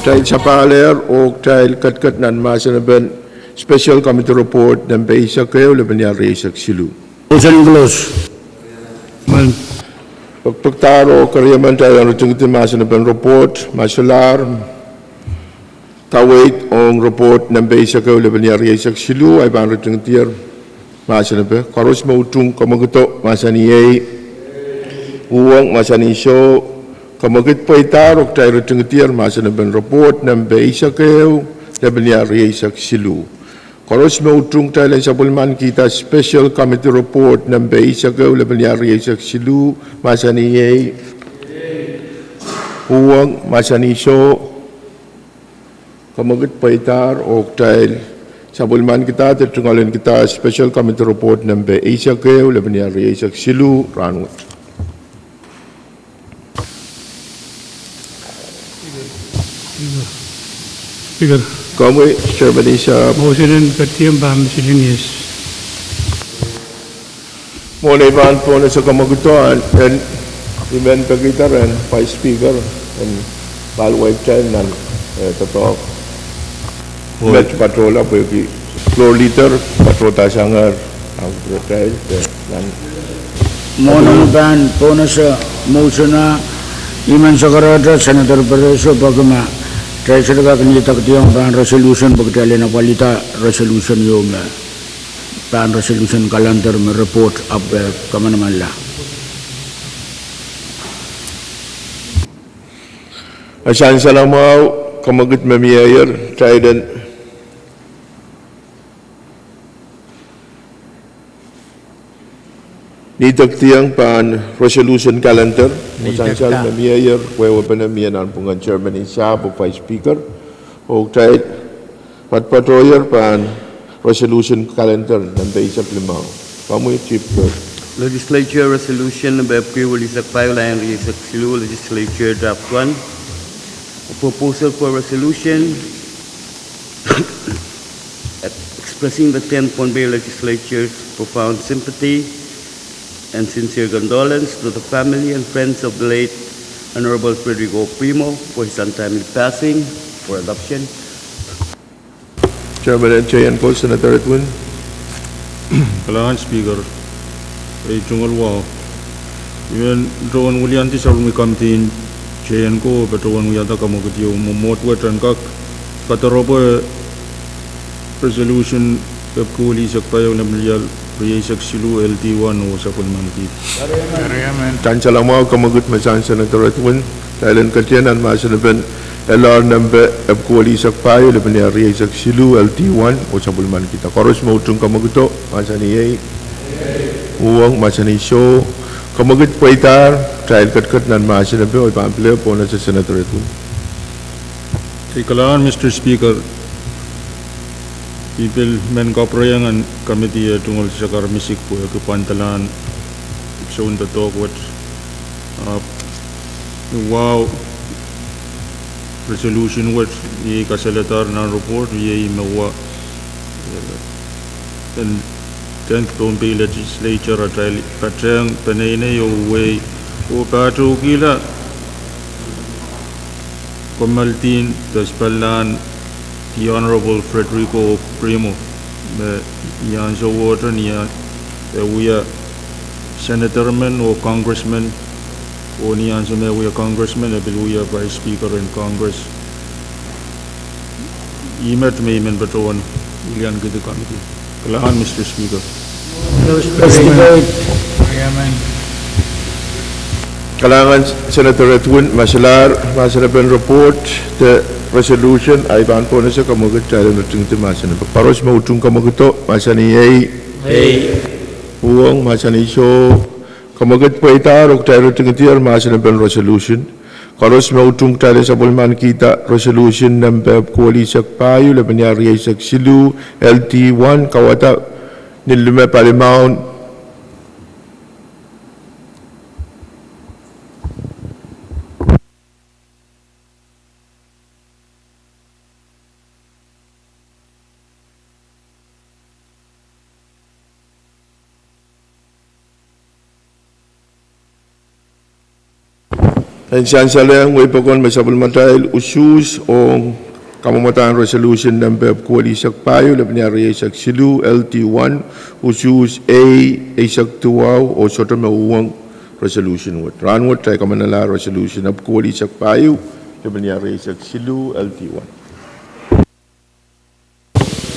Kitail sapahl oh kitail ketiket nan mahsen en Special Committee Report nempe eisek ehu, lepin iar rieisek siluh. Motion close. Pekpekdahr oh keriemen, kitail en ritingdi mahsen en report, ma solahr kaweid ong report nempe eisek ehu, lepin iar rieisek siluh, ahi pahn ritingdier mahsen en, koaros me utung kamwekid mahsanih ei. Uhwong mahsanih soh. Kamwekid pweidahr oh kitail ritingdier mahsen en report nempe eisek ehu, lepin iar rieisek siluh. Koaros me utung, kitail en sapwellimanikihda Special Committee Report nempe eisek ehu, lepin iar rieisek siluh, mahsanih ei. Uhwong mahsanih soh. Kamwekid pweidahr oh kitail sapwellimanikihda de tungoalenkihda Special Committee Report nempe eisek ehu, lepin iar rieisek siluh, rahnwet. Speaker. Komwi Chairman Isap. Motion en ketiket pahn miscellaneous. Mwohn ei pahn pohnese kamwekid en, I men pekihda rehn Vice Speaker en paliwai kitail nan, eh, doadoahk. Met patohla pwehki Floor Leader patohda sangehr ahng kitail, eh, nan. Mwohn ei pahn pohnese motion a I men sakarehda Senator Perez oh peki ma kitail sohte kak nidekdiong pahn resolution pwe kitail en apwalihda resolution ieu me pahn resolution calendar me report ahpw, eh, kamanamanla. E sansal mwahu, kamwekid me mieier, kitail en nidekdiong pahn resolution calendar, me sansal me mieier, wehwehpene mie nanpwungen Chairman Isap oh Vice Speaker, oh kitail patpatohier pahn resolution calendar nempe eisek limau. Komwi Chief Clerk. Legislature Resolution nempe epwiki welihsek pahieu, lel rieisek siluh, Legislature Draft One. A proposal for resolution expressing the tenth Pohnpei Legislature's profound sympathy and sincere condolence to the family and friends of the late Honorable Frederick O. Primeau for his untimely passing. For adoption. Chairman en J N ko, Senator Edwin. Kalahngan Speaker, ei tungoal wahu. I men patohwan weliandi sapwellime committee en J N ko, patohwan wiahda kamwekid ieu, mwomwohd wet en kak kadaropwe resolution epwiki welihsek pahieu, lepin iar rieisek siluh, L D one, oh sapwellimaniki. Sansal mwahu, kamwekid me sang Senator Edwin, kitail en ketiket nan mahsen en L R nempe epwiki welihsek pahieu, lepin iar rieisek siluh, L D one, oh sapwellimanikihda. Koaros me utung kamwekido, mahsanih ei. Uhwong, mahsanih soh. Kamwekid pweidahr, kitail ketiket nan mahsen en, oh I pahn pil pohnese Senator Edwin. Ei kalahngan Mister Speaker, I pil men kapwurehiong en committee e tungoal sakar misik pwehki pwandalahn soundoadoahk wet. Ah, wahu resolution wet, iei kasaledahr nan report, iei me wa, eh, en tenth Pohnpei Legislature atail patehng peneinei oh wehi oh patohkihla kommoaldihn de sapwellimlahn the Honorable Frederick O. Primeau, me ni ansowohte ni ah, e wia senator men oh congressman, oh ni ansou me e wia congressman, e pil wia Vice Speaker en Congress. Ih met me I men patohwan weliankihdi committee. Kalahngan Mister Speaker. Kalahngan Senator Edwin, ma solahr mahsen en report de resolution, I pahn pohnese kamwekid, kitail en ritingdi mahsen en. Koaros me utung kamwekido, mahsanih ei. Ei. Uhwong, mahsanih soh. Kamwekid pweidahr, oh kitail ritingdier mahsen en resolution. Koaros me utung, kitail en sapwellimanikihda resolution nempe epwiki welihsek pahieu, lepin iar rieisek siluh, L D one, kauwada nin lime palimaun. En sansalehng wehi pokon me sapwellimatail usuhs ong kamwomwadahn resolution nempe epwiki eisek pahieu, lepin ire eisek siluh, L D one, usuhs A eisek duwau, oh sohte me uhwong resolution wet. Rahnwet kitail kamanala resolution epwiki eisek pahieu, lepin ire eisek siluh, L D one.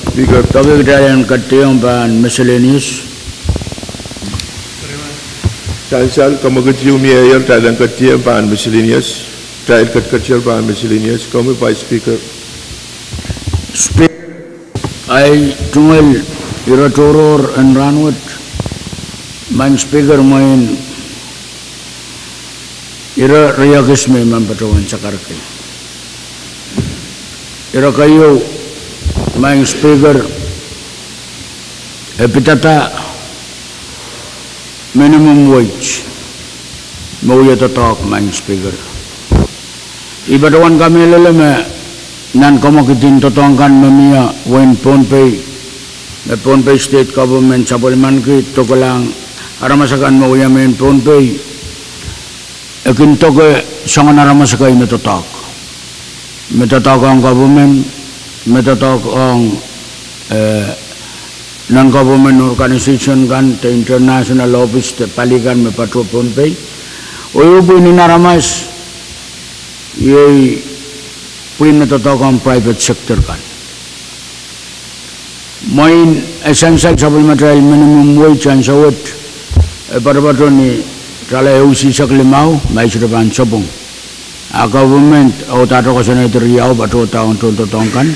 Speaker, tohki kitail en ketiong pahn miscellaneous. Sansal, kamwekid ieu mieier, kitail en ketiong pahn miscellaneous. Kitail ketiketier pahn miscellaneous. Komwi Vice Speaker. Speaker, ahi tungoal ire tohrohr en rahnwet, Madam Speaker, mwein ire riekid me I men patohwan sakarki. Ire keieu, Madam Speaker, e pidada minimum wage me wie doadoahk, Madam Speaker. I patohwan kamehlele me nan kamwekid en doadoahk kan me mie wehin Pohnpei, me Pohnpei State Government sapwellimaniki dokelahng aramas akan me wia mehn Pohnpei, e kin doke soangen aramas ekei me doadoahk. Me doadoahk ong government, me doadoahk ong, eh, non-government organization kan, de international office, de pali kan me patoh Pohnpei. Oh ehu pwihn en aramas, iei pwihn me doadoahk ong private sector kan. Mwein e sansal sapwellimatail minimum wage ansou wet, e patopato ni tala ehu sisek limau, ma I sohte pahn sapwung. A government, audaudla koasoanehdi riau patohda ong tohn doadoahk kan.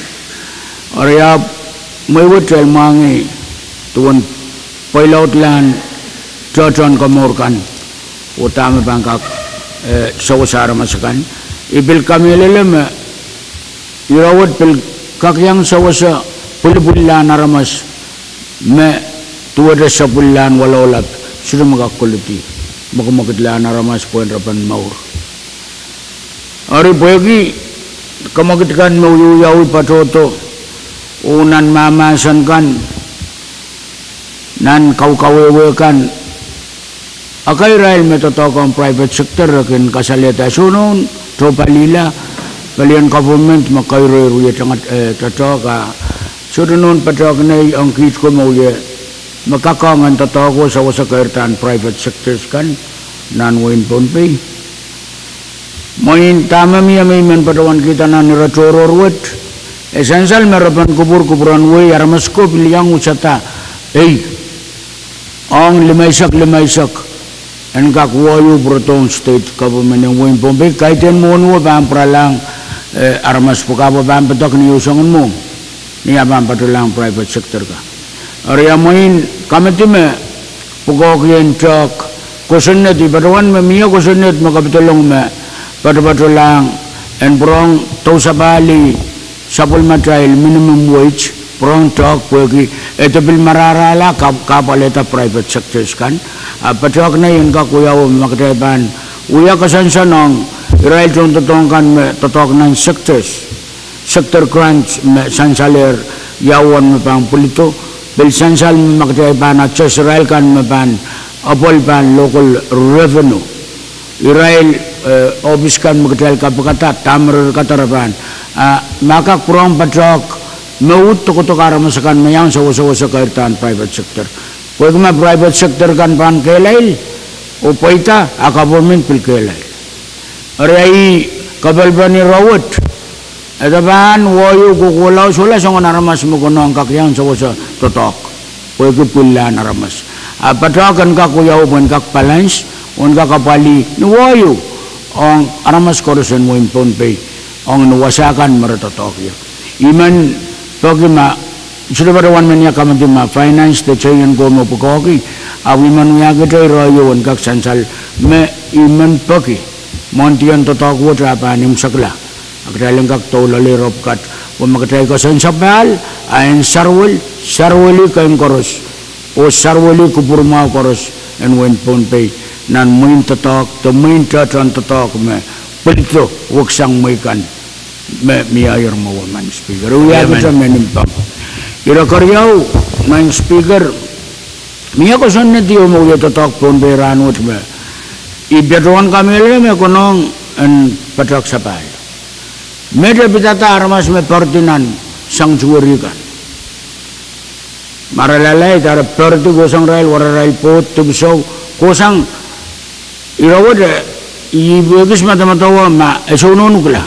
Eri ahpw mwehi wet kitail mwahngih duwen pweilaudlahn tohtohn komour kan, oh dahme pahn kak, eh, sewese aramas akan. I pil kamehlele me ire wet pil kak iang sewese pwilipwillahn aramas me duwehte sapwullahn walahlap, sohte me kak koledi mwekimwekidlahn aramas pwehn repen mour. Eri pwehki kamwekid kan me wiewiawi patohdo, oh nan mahmahsen kan, nan kaukawehwe kan, ekei irail me doadoahk ong private sector re kin kasalehda soh nohn tohpalihla, pelien government me keireir wie tengada, eh, doadoahk a sohte nohn patohwan nei ong kiht ko me wie me kak ong en doadoahk oh sewese keirdahn private sectors kan nan wehin Pohnpei. Mwein dahme mie me I men patohwankihda nan ire tohrohr wet, e sansal me repen kupwur, kupwuren wehi, aramas ko pil iang wusada ei ong limeisek limeisek en kak wahio pwurodohng state government en wehin Pohnpei, kaidehn mwohn wet pahn pwuralahng, eh, aramas pwukat pahn pedek ni ehu soangen mwohmw, ni ah pahn patohlahng private sector ka. Eri ah mwein kamedi me pwukoahki en tehk kosonned, I patohwan me mie kosonned me kapidolong me patopatolahng en pwurehng dousapahlih sapwellimatail minimum wage, pwurehng tehk pwehki e de pil marahrahla ka, kahpwal ede private sectors kan. Ah patohwan nei en kak wiawi me kitail pahn wia koasoansoan ong irail tohn doadoahk kan me doadoahk nan sectors, sector grants me sansalehr ia uwen me pahn pwilido, pil sansal me kitail pahn adjust irail kan me pahn apwal pahn local revenue. Irail, eh, ohpis kan me kitail kapikada, dahme re kadehde pahn, ah, ma kak pwurehng patohwan me uhd dokodoke aramas akan me iang sewesewese keirdahn private sector. Pwehki ma private sector kan pahn kehlail oh pweida, ah government pil kehlail. Eri ah ih kapelpel ni ire wet, e de pahn wahio kohkohla, sohla soangen aramas me konehng kak iang sewese doadoahk pwehki pwillahn aramas. Ah patohwan kak wiawi pwehn kak balance, oh en kak apwalih ni wahio ong aramas koaros en wehin Pohnpei, ong ni wasa kan me re doadoahk ie. I men peki ma, I sohte patohwan men ia kamedi ma finance de cheien ko me pwukoahki, ahpw I men wiahkihte ire ieu en kak sansal me I men peki mwohndien doadoahk wet ah pahn imwisekla, ah kitail en kak doula loale ire pwukat, pwe ma kitail koasoansoapahl, ah en sarwel, sarwelih keieu koaros, oh sarwelih kupwurmwahu koaros en wehin Pohnpei, nan mwein doadoahk, de mwein tohtohn doadoahk me pwilido weksang mwehi kan me mie aier mwowe, Madam Speaker. Wiahkihte me nim pahn. Ire keriau, Madam Speaker, mie kosonned ieu me wie doadoahk Pohnpei rahnwet me I patohwan kamehlele me konehng en padahk sapahl. Met e pidada aramas me poaridi nan sanctuary kan. Ma re lalaid, a re poaridi kohsang irail, were irail pwoud, dipwisou, kohsang. Ire wet, ih pwehki se madamadau ma e sohte nohn ukla.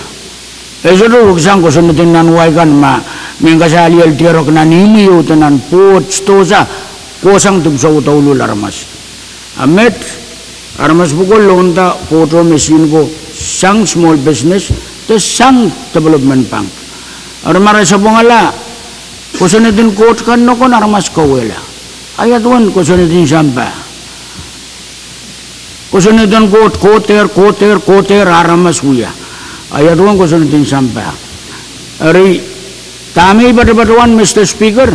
E sohte weksang kosonned en nan wai kan ma mehn kasaliel diarek nan imwi ieu de nan pwoud, sidohsa, kohsang dipwisou douluhl aramas. A met, aramas pwuko lohnda pwoud oh mesin ko sang Small Business de sang Development Bank. Eri ma re sapwungala kosonned en Koht kan, nohkon aramas kauwehla. Ia duwen kosonned en sampah? Kosonned en Koht, Koht dehr, Koht dehr, Koht dehr, aramas wia. Ia duwen kosonned en sampah? Eri, dahme I patopatowan, Mister Speaker,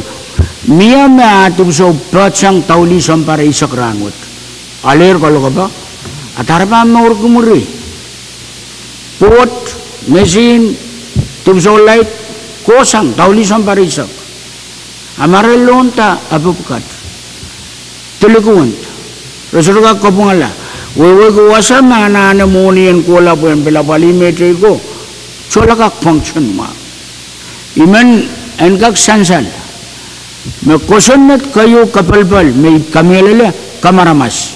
mie me ah dipwisou poadsang doulih sounpar eisek rahnwet. Alehr kalokapo, a dahre pahn mourki mwuri? Pwoud, mesin, dipwisou laid, kohsang doulih sounpar eisek. A ma re lohnda epwukat, de likwenla, re sohte kak kapwungala. Wehwehki wasa me anahne mwohni en kohla pwehn pil apwalih mehtei ko, sohla kak function mwahu. I men en kak sansal me kosonned keieu kepelpel me I kamehlele kamaramas.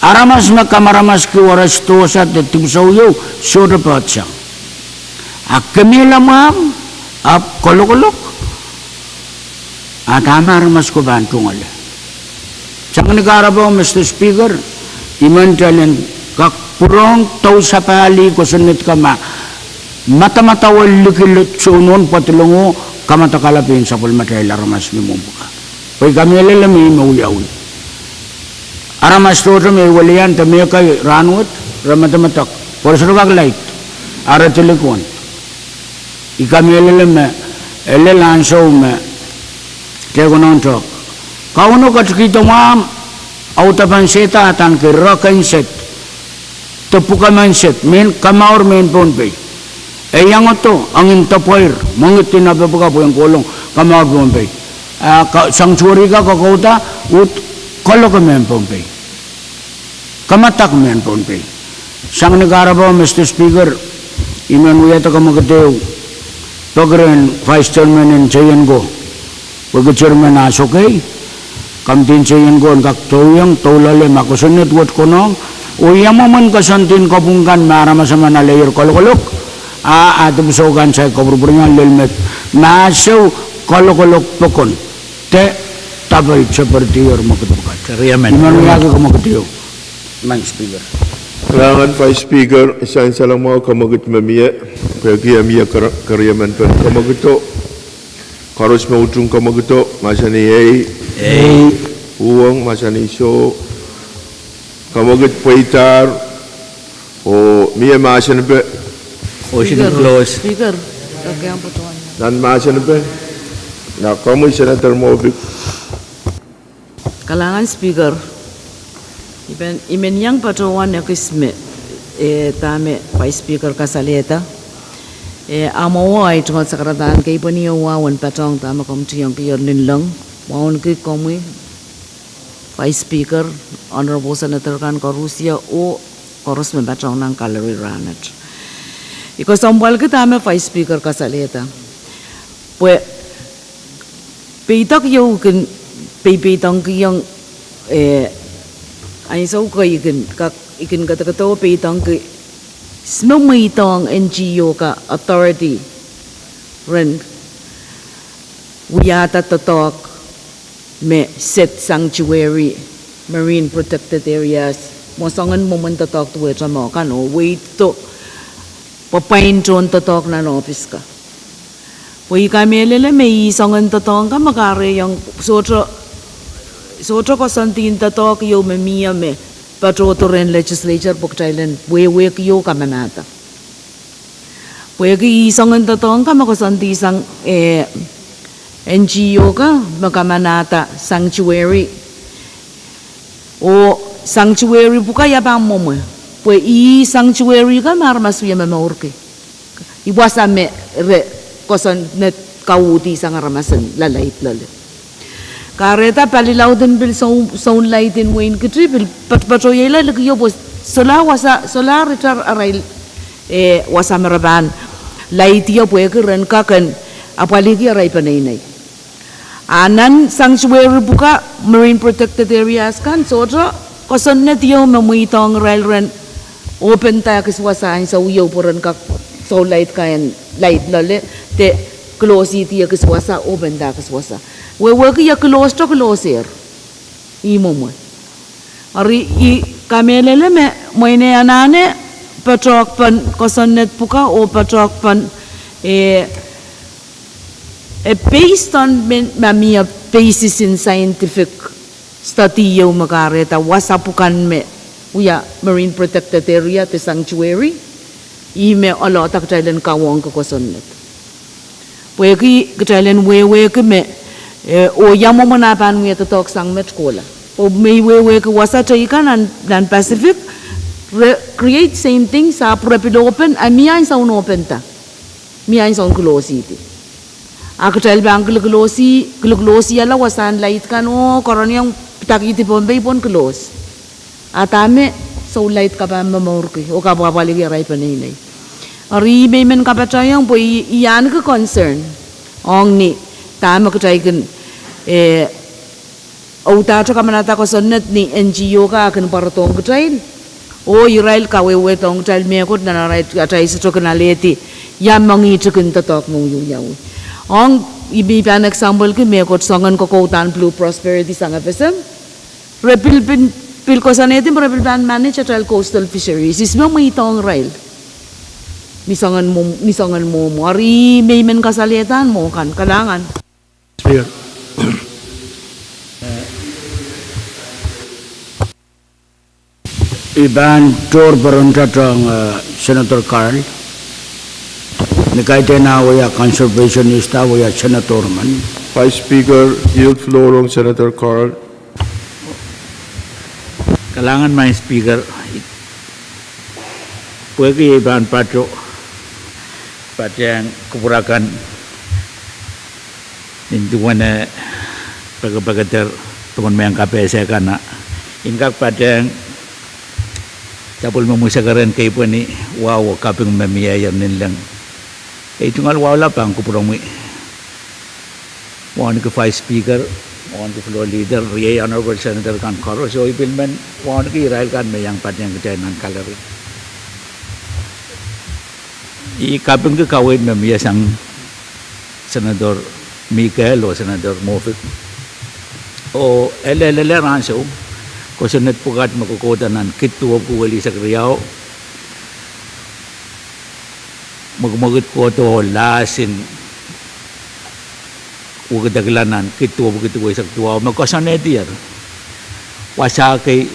Aramas me kamaramaski were sidohsa de dipwisou ieu sohte poadsang. A kemehla mwahmw, ahpw kalokolok, a dahme aramas ko pahn tungoale? Sang ni kahrepe, Mister Speaker, I men kitail en kak pwurehng dousapahlih kosonned ka ma madamadau e likilot soh nohn pwadilong oh kamadakala pein sapwellimatail aramas ni mwomw pwukat. Pwe I kamehlele me ih me wiawi. Aramas tohto me I welian de mehkei rahnwet, re medemedewe pwe re sohte kak laid, a re de likwenla. I kamehlele me e lel ansou me kitail konehng tehk, Kauno ketikihdo mwahmw audepen sehda adaneki Rock and Set de Pwukemen Set, mehn kamour mehn Pohnpei. E iangodo engin depweir, mwengid en ape pwuka pwehn kohlong kamour Pohnpei. A sanctuary ka kokouda uhd kaloke mehn Pohnpei, kamadahk mehn Pohnpei. Sang ni kahrepe, Mister Speaker, I men wiahda kamwekid ehu peki rehn Vice Chairman en Seienko, pwehki Chairman ah sokei, kamidin Seienko en kak dohieng doulale ma kosonned wet konehng, oh ia mwomwen koasoandien kopwung kan me aramas emen aleier kalokolok, a ah dipwisou kan saik kapwurpwuriong lel met, ma sou kalokolok pokon de double jeopardy er mwekid pwukat. I men wiahki kamwekid ehu, Madam Speaker. Kalahngan Vice Speaker, sansal mwahu, kamwekid me mie, pwehki e mie keriemen pen kamwekid. Koaros me utung kamwekid, mahsanih ei. Uhwong, mahsanih soh. Kamwekid pweidahr, oh mie mahsen pe? Nan mahsen pe? Na komwi Senator Moffitt. Kalahngan Speaker, I men iang patohwan ekis me, eh, dahme Vice Speaker kasalehda. Eh, amwail tungoal sakaradahn keipweni oh wa wen patohng dahme komw tiongkier ninleng. Wauneki komwi Vice Speaker, Honorable Senator kan koarusie oh koaros me patohng nan gallery rahnwet. I kesempwalki dahme Vice Speaker kasalehda pwe peidek ieu I kin peipeidohngkihong, eh, ansou kei I kin kadekedo peidengki me mweidohng NGO ka authority ren wiahda doadoahk me set sanctuary, marine protected areas, mwo soangen mwomwen doadoahk duwehte mwo kan oh wehdo pwapwain tohn doadoahk nan ohpis ka. Pwe I kamehlele me ih soangen doadoahk ka me kahrehiong sohte koasoandien doadoahk ieu me mie me patohdo rehn legislature pwe kitail en wehwehki oh kamanahda. Pwehki ih soangen doadoahk ka me koasoandi sang, eh, NGO ka me kamanahda sanctuary. Oh sanctuary pwuka ia pahn mwomwe? Pwe ih sanctuary ka me aramas wie momourki. Ih wasa me re koasoanehdi kauhdi sang aramas en lalaid loale. Kahrehda palilaud en pil soun, sounlaid en wehin Kiti pil patopato iei la likio pwe Solahr wasa, solahr irail, eh, wasa me re pahn laid ie pwehki ren kak en apwaliki arail peneinei. A nan sanctuary pwuka, marine protected areas kan, sohte kosonned ieu me mweidohng irail ren open-da ekis wasa ansou ieu pwe ren kak solahr laid kan, laid loale, de close-idi ekis wasa, open-da ekis wasa. Wehwehki e close-te close-er. Ih mwomwe. Eri I kamehlele me mwein e anahne patohwan kosonned pwuka oh patohwan, eh, e based on me, ma mie basis in scientific study ieu me kahrehda wasa pwukan me wia marine protected area de sanctuary, ih me oalohda kitail en kawohngki kosonned. Pwehki kitail en wehwehki me, eh, oh ia mwomwen ah pahn wia doadoahk sang met kohla. Pwe me I wehwehki wasa teikan nan, nan Pacific, re create same thing, ahpw re pil open, a mie ansoun open-da. Mie ansoun close-idi. A kitail pahn kilikilohsi, kilikilohsiala wasahn laid kan oh koroniong pidakihdi Pohnpei pwon close. A dahme solahr laid ka pahn momourki oh kapwapwaliki arail peneinei. Eri I men kapatahiong pwe I, I ahneki concern ong ni dahme kitail kin, eh, uhdahte kamanada kosonned ni N G O ka kin pwarodohng kitail. Oh irail kawehwehdohng kitail mehkot nan arail atail sohte kin alehdi ia mengihdi kin doadoahk me wiawi. Ong I, I pahn example-ki mehkot soangen kokoudan Blue Prosperity sang FSM. Re pil, pil, pil koasoanehdi me re pil pahn manage atail coastal fisheries. Ihs me mweidohng irail? Ni soangen mwo-, ni soangen mwomwo. Eri I men kasalehda mwo kan. Kalahngan. Speaker. I pahn tohr poaron tohtohng, eh, Senator Carl. Ni kaidehn ah wia conservationist, ah wia senator men. Vice Speaker, yield floor ong Senator Carl. Kalahngan, Madam Speaker. Pwehki I pahn pato, patehng kupwur akan nin duwen, eh, pekipekeder pohn mehn kapehse kan, ah, I en kak patehng sapwellime mwesekeren keipweni wahu oh kaping me mie ier ninleng. Ei tungoal wahu la pahn kupwuromwi wauneki Vice Speaker, wauneki Floor Leader, riei Honorable Senator kan koaros, oh I pil men wauneki irail kan me iang patehng kitail nan gallery. I kapingki kaweid me mie sang Senator Mikael oh Senator Moffitt. Oh e lelehlehr ansou, kosonned pwukat me kokouda nan kid duwepwiki welisek riau, mwekimwekid kohdo oh lahs en wekidekla nan kid duwepwiki duweisek duwau me koasoanehdier wasa kei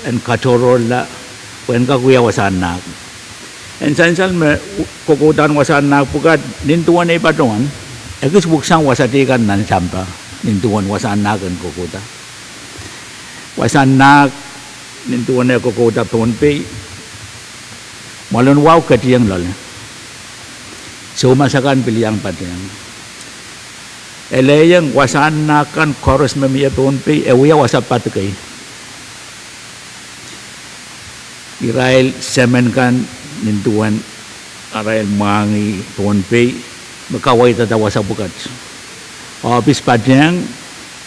en katohrohrla pwehn kak wia wasahn nahk. En sansal me kokoudahn wasahn nahk pwukat nin duwen ei patohwan, ekis weksang wasa teikan nan sampah nin duwen wasahn nahk en kokouda. Wasahn nahk nin duwen eh kokouda Pohnpei, mwoalen wahu ketiong loale. Soumas akan pil iang patehng. Elehieng wasahn nahk kan koaros me mie Pohnpei e wia wasa padikei. Irail semen kan nin duwen arail mwahngih Pohnpei me kaweidada wasa pwukat. Ohpis patehng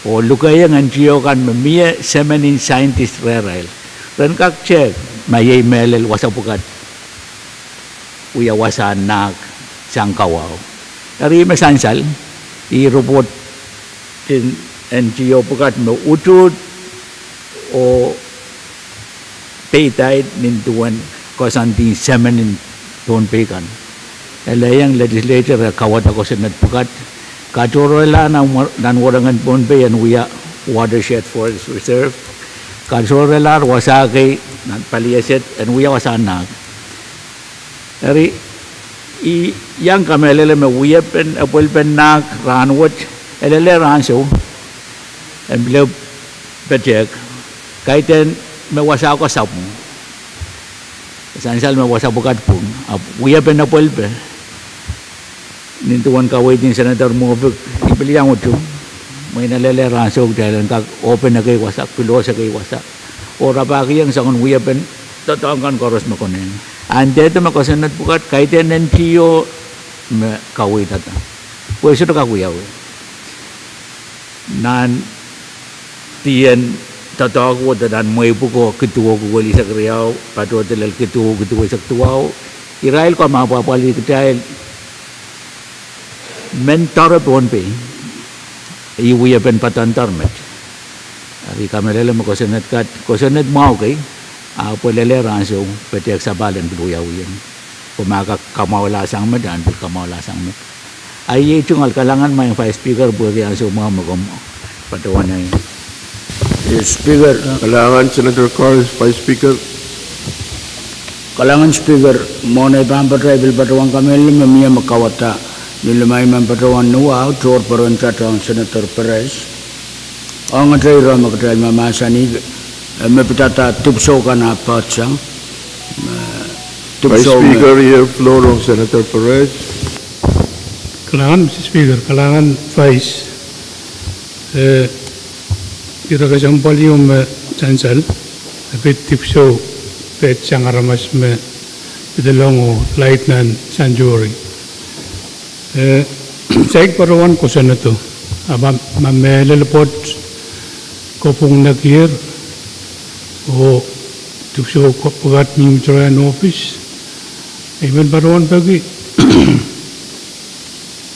oh lukehiong N G O kan me mie semen en scientist rehrail. Ren kak tehk ma iei mehlel wasa pwukat wia wasahn nahk sang kawahu. Eri me sansal, ih report en N G O pwukat me utuht oh peidaid nin duwen koasoandi semen en Pohnpei kan. Elehieng legislature e kawada kosonned pwukat, katohrohrlahr nan wa-, nan wahnpoaron Pohnpei en wia watershed forest reserve, katohrohrlahr wasa kei nan palieset en wia wasahn nahk. Eri, I iang kamehlele me wiepen epwelpen nahk rahnwet e lelehng ansou en pil petehk, kaidehn me wasa ko sapwung. Sansal me wasa pwukat pwung, ahpw wiepen epwelpe nin duwen kaweid en Senator Moffitt, I pil iang utung, mwein e lelehng ansou kitail en kak open ekei wasa, close ekei wasa, oh rapahkiong soangen wiepen doadoahk kan koaros me konehng. A ndahte me kosonned pwukat, kaidehn N G O me kaweidada. Pwe sohte kak wiawi. Nan dien doadoahk wet nan mwehi pwuko, kiduwo kuwel eisek riau, patohdo lel kiduwo, kiduwo eisek duwau. Irail ko me apwapwalih kitail men doare Pohnpei, I wiepen patohdo met. Ari kamehlele me kosonned kat, kosonned mwahu kei, a pwelele ansou, petehk sapahl en pil wiawi ien. Pwe ma kak kamwahula sang met, a en pil kamwahula sang met. A iei tungoal. Kalahngan Madam Vice Speaker, pwehki ansou mwahu me komw patohwan ahi. Speaker. Kalahngan Senator Carl, Vice Speaker. Kalahngan Speaker, mwohn ei pahn patohwan, I pil patohwan kamehlele me mie me kauwada, ni lime I men patohwan nuwahu, tohr peren tatohng Senator Perez. Ong ete ire me kitail mahmahsanih, eh, me pidada dipwisou kan ahpw poadsang, eh, Vice Speaker, iei floor ong Senator Perez. Kalahngan Mister Speaker, kalahngan Vice. Eh, ire kesempwal ieu me sansal, eh, pid dipwisou pid sang aramas me pidelong oh laid nan sanctuary. Eh, saik patohwan kosonnedo, ahpw ma mehlel pwoat kopwung nekier, oh dipwisou pwukat mihmihte rehn ohpis, I men patohwan peki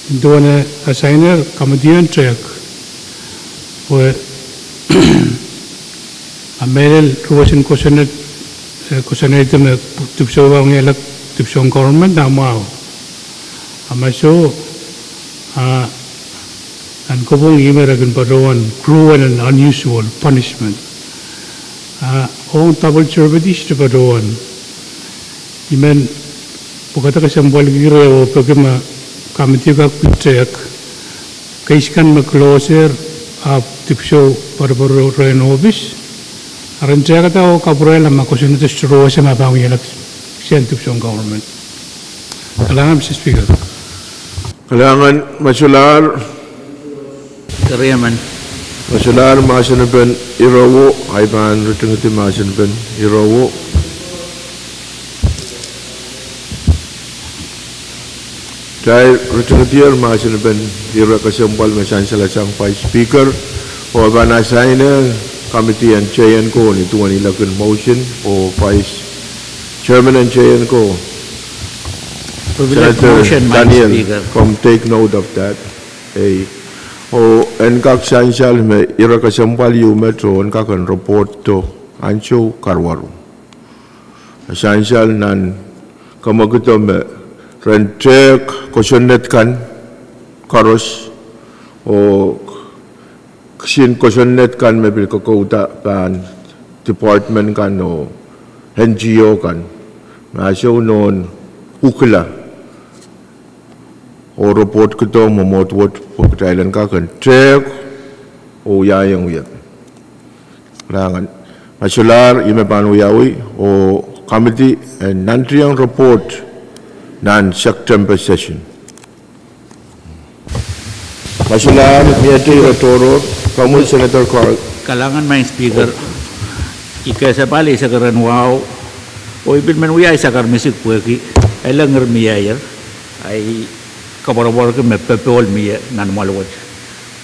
duwen assigner committee en tehk. Pwe a mehlel roson kosonned, eh, kosonned me dipwisou pahn wiahla dipwisoun government a mwahu. A ma soh, a nan kopwung ih me re kin patohwan cruel and unusual punishment. A ong double jeopardy te patohwan. I men pwekada kesempwalki ire oh peki ma committee kak pil tehk, case kan me closer, ahpw dipwisou poaropoaro rehn ohpis, a ren tehkada oh kapwurehla ma kosonned sohte roson me pahn wiahla sang dipwisoun government. Kalahngan Mister Speaker. Kalahngan. Masulahr. Eri emen. Masulahr mahsen en pehn irowo, I pahn ritingidi mahsen en pehn irowo. Kitail ritingidi mahsen en pehn ire kesempwal me sansalasang Vice Speaker, oh pahn assigner committee en J N ko ni duwen I laki motion, oh Vice Chairman en J N ko, Senator Daniel, komw take note of that. Ei, oh en kak sansal me ire kesempwal ieu met oh en kak en report do ansou karuwaru. Sansal nan kamwakido me ren tehk kosonned kan koaros, oh kisin kosonned kan me pil kokouda pahn department kan oh N G O kan, ma soh nohn ukla oh report kido mwomwohd wet pwe kitail en kak en tehk oh wiahiong wiepe. Kalahngan. Masulahr, ih me pahn wiawi oh committee en nantihong report nan September session. Masulahr, miehte ire tohrohr, komwi Senator Carl. Kalahngan Madam Speaker, I kesepahl ei sakar en wahu, oh I pil men wia ei sakar misik pwehki ele ngir mieier, ahi koapworopworki me popohl mie nan mwoahl wet,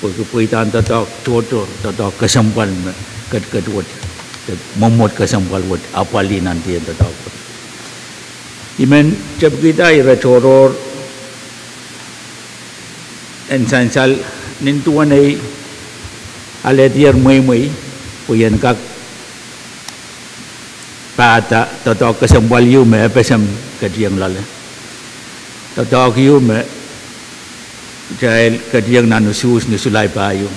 pwehki pweidahn doadoahk tohto, doadoahk kesempwal me ketiket wet, de mwomwohd kesempwal wet apwalih nan dien doadoahk wet. I men tepkihda ire tohrohr en sansal nin duwen ei alehdier mweimwei, pwe I en kak pahda doadoahk kesempwal ieu me FSM ketiheng loale. Doadoahk ieu me kitail ketiheng nan usuhs ni Sulai pahieu.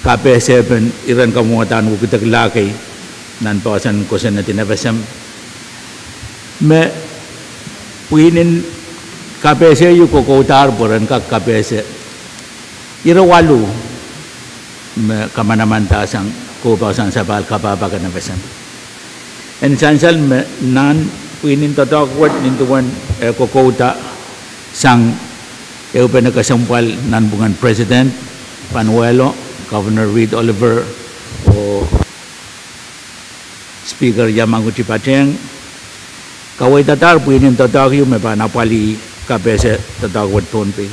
Kapehsepen iren kamwadahn wekidekla kei nan poahsoan kosonned en FSM, me pwihn en kapehse ieu kokoudahr pwe ren kak kapehse ire waluh me kamanamandahr sang kohpohsang sapahl kapahpak en FSM. En sansal me nan pwihn en doadoahk wet nin duwen e kokouda sang ehupene kesempwal nanpwungen President Panuelo, Governor Reed Oliver, oh Speaker Yamaguchi patehng kaweidadahr pwihn en doadoahk ieu me pahn apwalih kapehse doadoahk wet Pohnpei.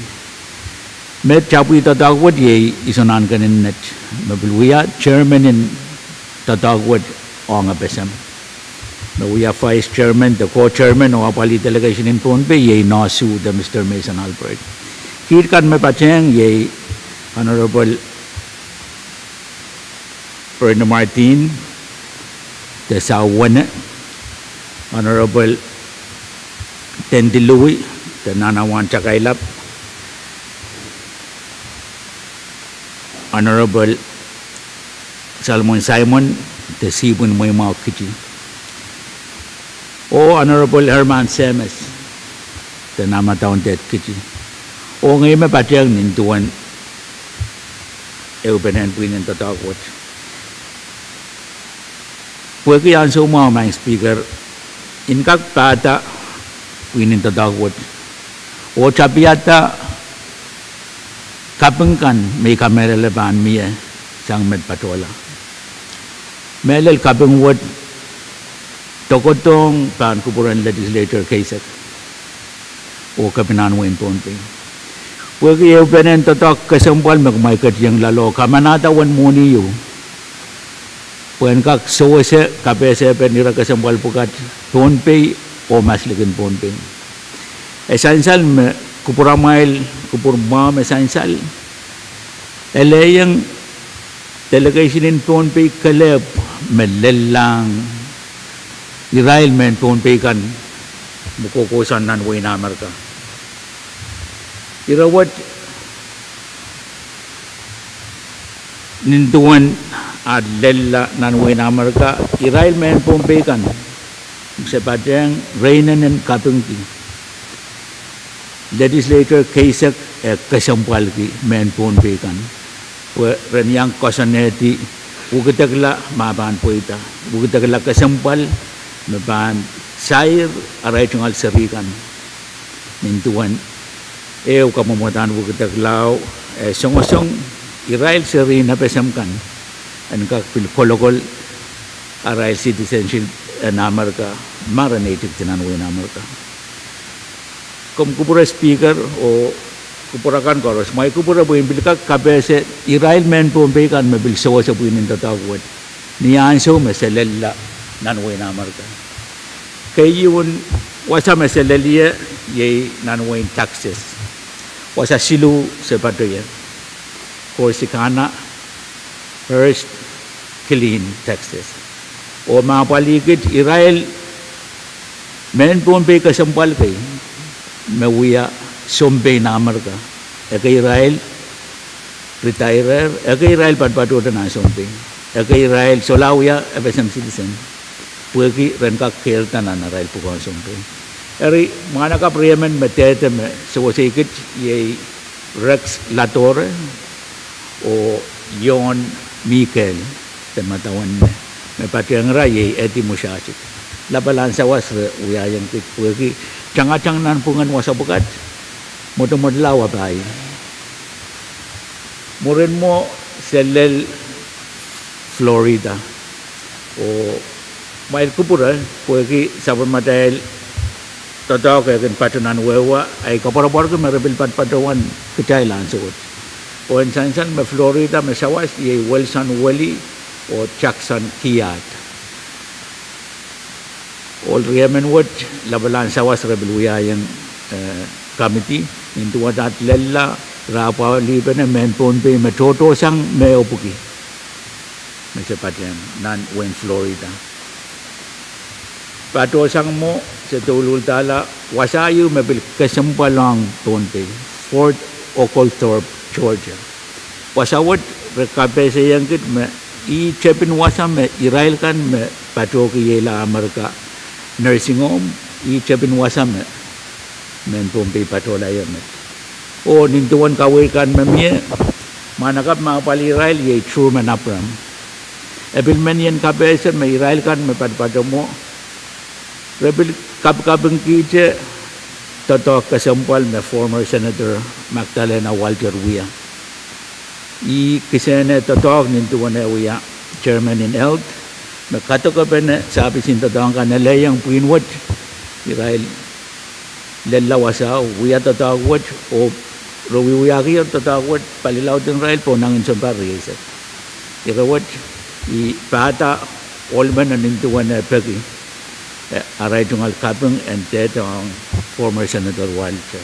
Me tapwih doadoahk wet iei Isonahn Kenennet, me pil wia chairman en doadoahk wet ong FSM. Me wia vice chairman de co-chairman oh apwalih delegation en Pohnpei iei Nohsu de Mister Mason Albright. Kiht kan me patehng iei Honorable Brenda Martin de Sauwene, Honorable Tendi Lui de Nanawan Takailap, Honorable Solomon Simon de Sihpwin Mweimwahu Kiti, oh Honorable Herman Sehmes de Namadaun Deht Kiti. Oh ngehi me patehng nin duwen ehupenen pwihn en doadoahk wet. Pwehki ansou mwahu, Madam Speaker, I en kak pahda pwihn en doadoahk wet oh tapihada kaping kan me I kamehlele pahn mie sang met patohla. Mehlel kaping wet doadoahk pahn kupwuren Legislature Keisek oh kepinahn wehin Pohnpei. Pwehki ehupenen doadoahk kesempwal me kumwail ketieng loale oh kamanahda uwen mwohni ieu pwehn kak sewese kapehsepen ire kesempwal pwukat Pohnpei oh mas likin Pohnpei. E sansal me kupwuramwail, kupwur mwahu me sansal, elehieng delegation en Pohnpei kelehpw me lellahng irail mehn Pohnpei kan me kohkohsang nan wehin Amerika. Ire wet nin duwen aht lella nan wehin Amerika, irail mehn Pohnpei kan, se patehng re inenen kapingki Legislature Keisek e kesempwalki mehn Pohnpei kan pwe ren iang koasoanehdi wekidekla me pahn pweida, wekidekla kesempwal me pahn sair arail tungoal seri kan. Nin duwen ehu kamwomwdahn wekideklau, e songosong irail serihn FSM kan en kak pil kolokol arail citizenship en Amerika ma re native nan wehin Amerika. Komw kupwure Speaker oh kupwur akan koaros, mwail kupwure pwe I en pil kak kapehse irail mehn Pohnpei kan me pil sewese pwihn en doadoahk wet ni ansou me se lella nan wehin Amerika. Keieun wasa me se lel ie iei nan wehin Texas. Wasa siluh se patohie: Corsicana, Hearst, Killeen, Texas. Oh me apwalih kit irail mehn Pohnpei kesempwal kei me wia sounpei nan Amerika. Ekei irail ritairehr, ekei irail patopatohte nan sounpei, ekei irail solahr wia FSM citizen pwehki ren kak keirda nan arail pwukoahn sounpei. Eri mwahnakapw riemen me dehde me sewesei kit iei Rex Ladore oh Iohn Mikael de Madawen me, me patehngera iei Edi Mosasik. Lapalahn sawas re wiahiong kit pwehki tangatang nanpwungen wasa pwukat, mwotomwotla wapai. Mwurin mwo se lel Florida oh mwail kupwure pwehki sapwellimatail doadoahk e kin pato nan wehwe, ahi koapworopworki me re pil patopatohwan kitail ansou wet. Oh en sansal me Florida me sawas iei Wilson Weli oh Jackson Kiad. Ohl riemen wet lapalahn sawas re pil wiahiong, eh, committee, nin duwen aht lella, re apwalihpene mehn Pohnpei me tohtohsang mehpwuki me se patehng nan wehin Florida. Patohsang mwo se douluhl dahla wasa ieu me pil kesempwal ong Pohnpei, Fort Oglethorpe, Georgia. Wasa wet re kapehsehiong kit me ih tepin wasa me irail kan me patohkihla Amerika nursing home, ih tepin wasa me mehn Pohnpei patohla ie met. Oh nin duwen kaweid kan me mie, mwahnakapw me apwalih irail iei Truman Abraham. E pil men ien kapehse me irail kan me patopato mwo re pil kapikapingkihte doadoahk kesempwal me former Senator Magdalena Walter wia. Ih kisehn doadoahk nin duwen e wia chairman en health, me kadokepene sahpis en doadoahk kan elehieng pwihn wet, irail lella wasao, wia doadoahk wet, oh re wiewiakier doadoahk wet palilaud en irail pohn nangin sounpar rieisek. Ire wet, I pahda ohl men en nin duwen eh peki, eh, arail tungoal kaping en dehde ong former Senator Walter.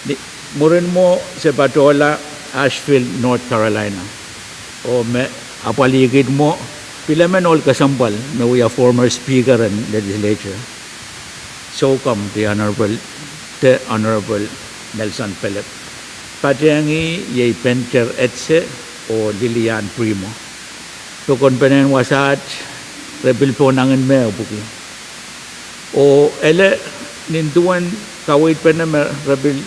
Ni, mwurin mwo se patohla Asheville, North Carolina. Oh me apwalih kid mwo, pil emen ohl kesempwal me wia former Speaker en Legislature, soukom the Honorable, the Honorable Nelson Pelep. Patehng ih iei Penter Edse oh Lillian Primo. Pokon penen wasaht re pil pohn nangin mehpwuki. Oh ele nin duwen kaweid pene me re pil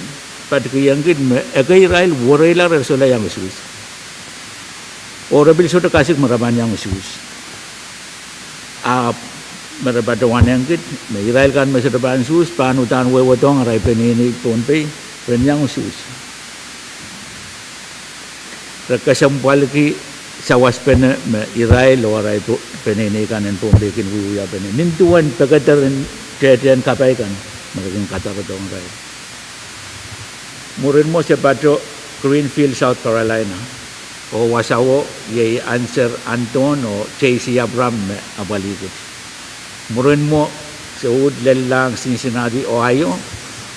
patikihong kid me ekei irail wereila re solahr iang usuhs. Oh re pil sohte kasik me re pahn iang usuhs. Ahpw me re patohwanehng kid me irail kan me sohte pahn usuhs pahn uhdahn wehwehdohng arail peneinei Pohnpei ren iang usuhs. Re kesempwalki sawaspene me irail oh arail po-, peneinei kan en Pohnpei kin wiewia pene nin duwen pekeder en tehtehn kapai kan me re kin kadarodohng irail. Mwurin mwo se pato Greenville, South Carolina, oh wasaho iei Anser Anton oh Jaycee Abraham me apwalih kid. Mwurin mwo se uhd lellahng Cincinnati, Ohio,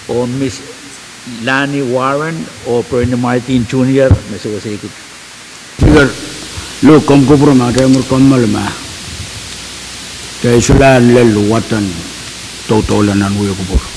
oh Miss Lani Warren oh Bernie Martin Junior me sewese kid. Speaker, luhk komw kupwur ma, atail mwur kommoal ma, de I solahr lel wadek doudoulah nan wia kupwur.